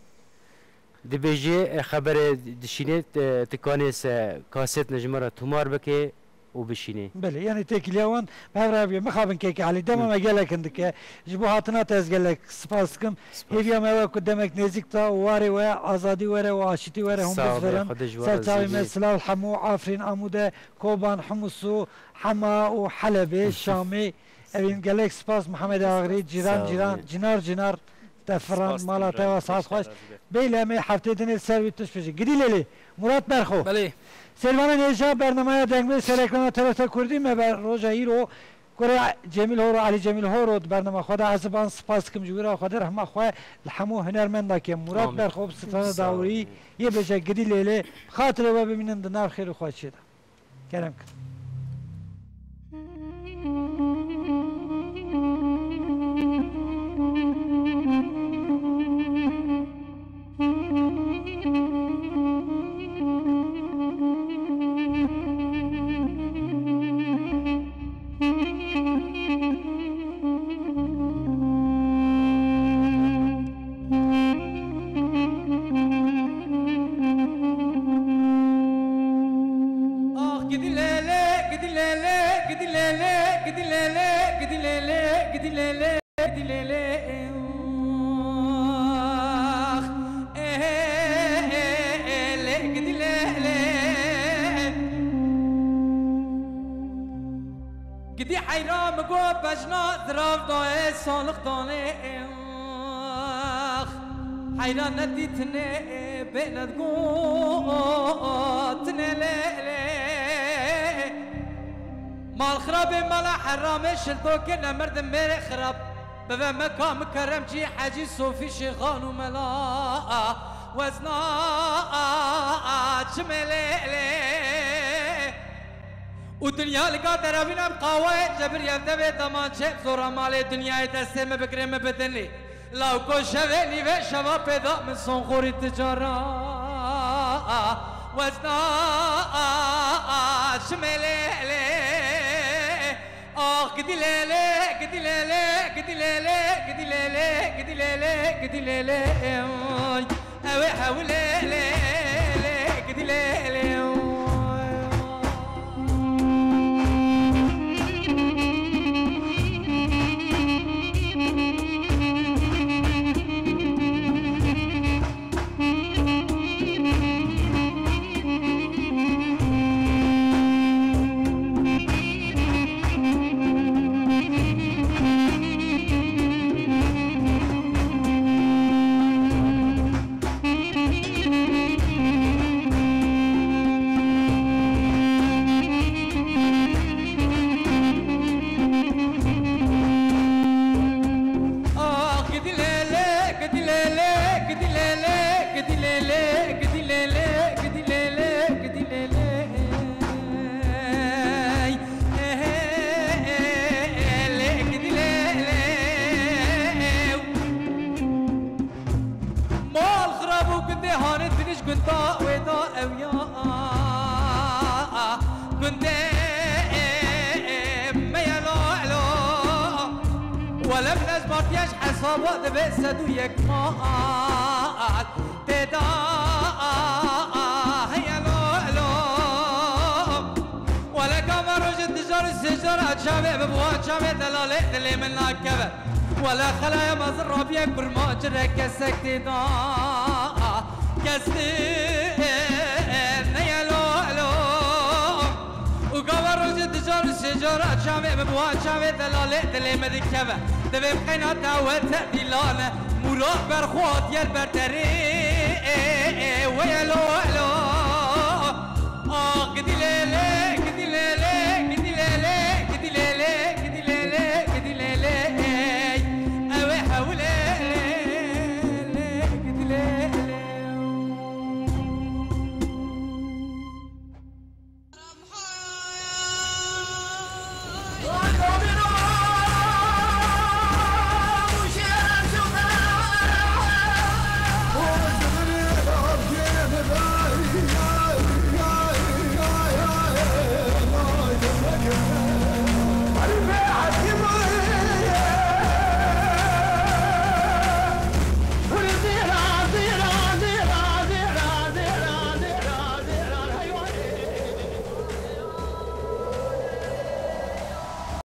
Dibêje, e, xebere dişîne, e, tu kanê se kaset ne ji me re tomar bike û bişîne. Belê, yani têkiliya wan bi hev re heviye. Mixabin keke Elî, dema Hı. me gelek hin dike. Ji bo hatina te ez gelek spas dikim. Spas. Hêviya me ew e ku demek nêzîk ta û warê we azadî were û aşitî were hûn Sağ ol, bizverin. Xwedê ji we Ser razî çavê me be. Silav Hemû, Afrîn, Amûde, Koban, Humusû, Hema û Helebê, Şamê. Evîn gelek spas Mihemed Agirî, cîran Sağ ol. Cîran, cinar cinar. Te firan, Spas mala te wa saet xweş. Bêle em ê heftê dinê ser wî tişt bijî. Gidî lêlê. Murat Berxo. Belê. Sêrvanên hêja bernamaya Dengmê ser ekrana T R T Kurdî me ber roja îro. Kurê Cemîl Horo, Elî Cemîl Horo di bernama xwe de ez ban spas dikim ji wî re Xwedê rehma xwe li hemû hunermenda ke. Murat Amin. Berxo bi strana Sağ ol. Dawî yê bêje gidî lêlê. Xatirê we bimînin di nav xêr û xweşiyê de. Kerem kin. Gidi lele, gidi lele, gidi lele, gidi lele, gidi lele, gidi lele, gidi lele. Ah, eh, eh, eh, le, gidi lele. Gidi heyra mi go bejna zirav daye salix dane. Ax, heyran nedîtine bêne digotine lê lê. Mal xirabê mala heramê şiltokê ne merdim mêrê xirab. Bive meka mi keremcî hecî sofî şêxan û mela. Wezna çimê lê lê. Û dinya li ka derebîna bi qawayê cebir yev devê daman çep zora malê dinyayê destê min bigirê min bidin lê. Law ko şevê nîvê şeva pêda min son xorî ticara. Wezna çimê lê lê. Ax gidi lê lê, gidi lê lê, gidi lê lê, gidi lê lê, gidi lê lê, gidi lê lê. Oy. Ew ê hewilê lê lê gidî lê lê. Ah, gidi lê lê, gidi lê lê, gidi lê lê, gidi lê lê, gidi lê lê, gidi lê lê, gidi lê lê. Ey, ey, ey, ey, lê, gidi lê lê. Mal xirab û gundê hanê tiniş gunda wê da ew ya. Gundê me ye lo elo. Wele min ez partiye ji hesaba dibe sed û yek mal. Tê da heye lo elo. Wele gava rojê dijar û sêjar a çavê bi buha çavê delalê dilê min nakeve. Wele xelaya mezin rabiye kurmancire kesek tê da. Kes neye lo elo. Û gava rojê dijar û sêjar a çavê bi buha çavê delalê dilê me dikeve. Divê bi qeyna te we te dîlane. Mûra berxwat yel berderê. Weye lo elo.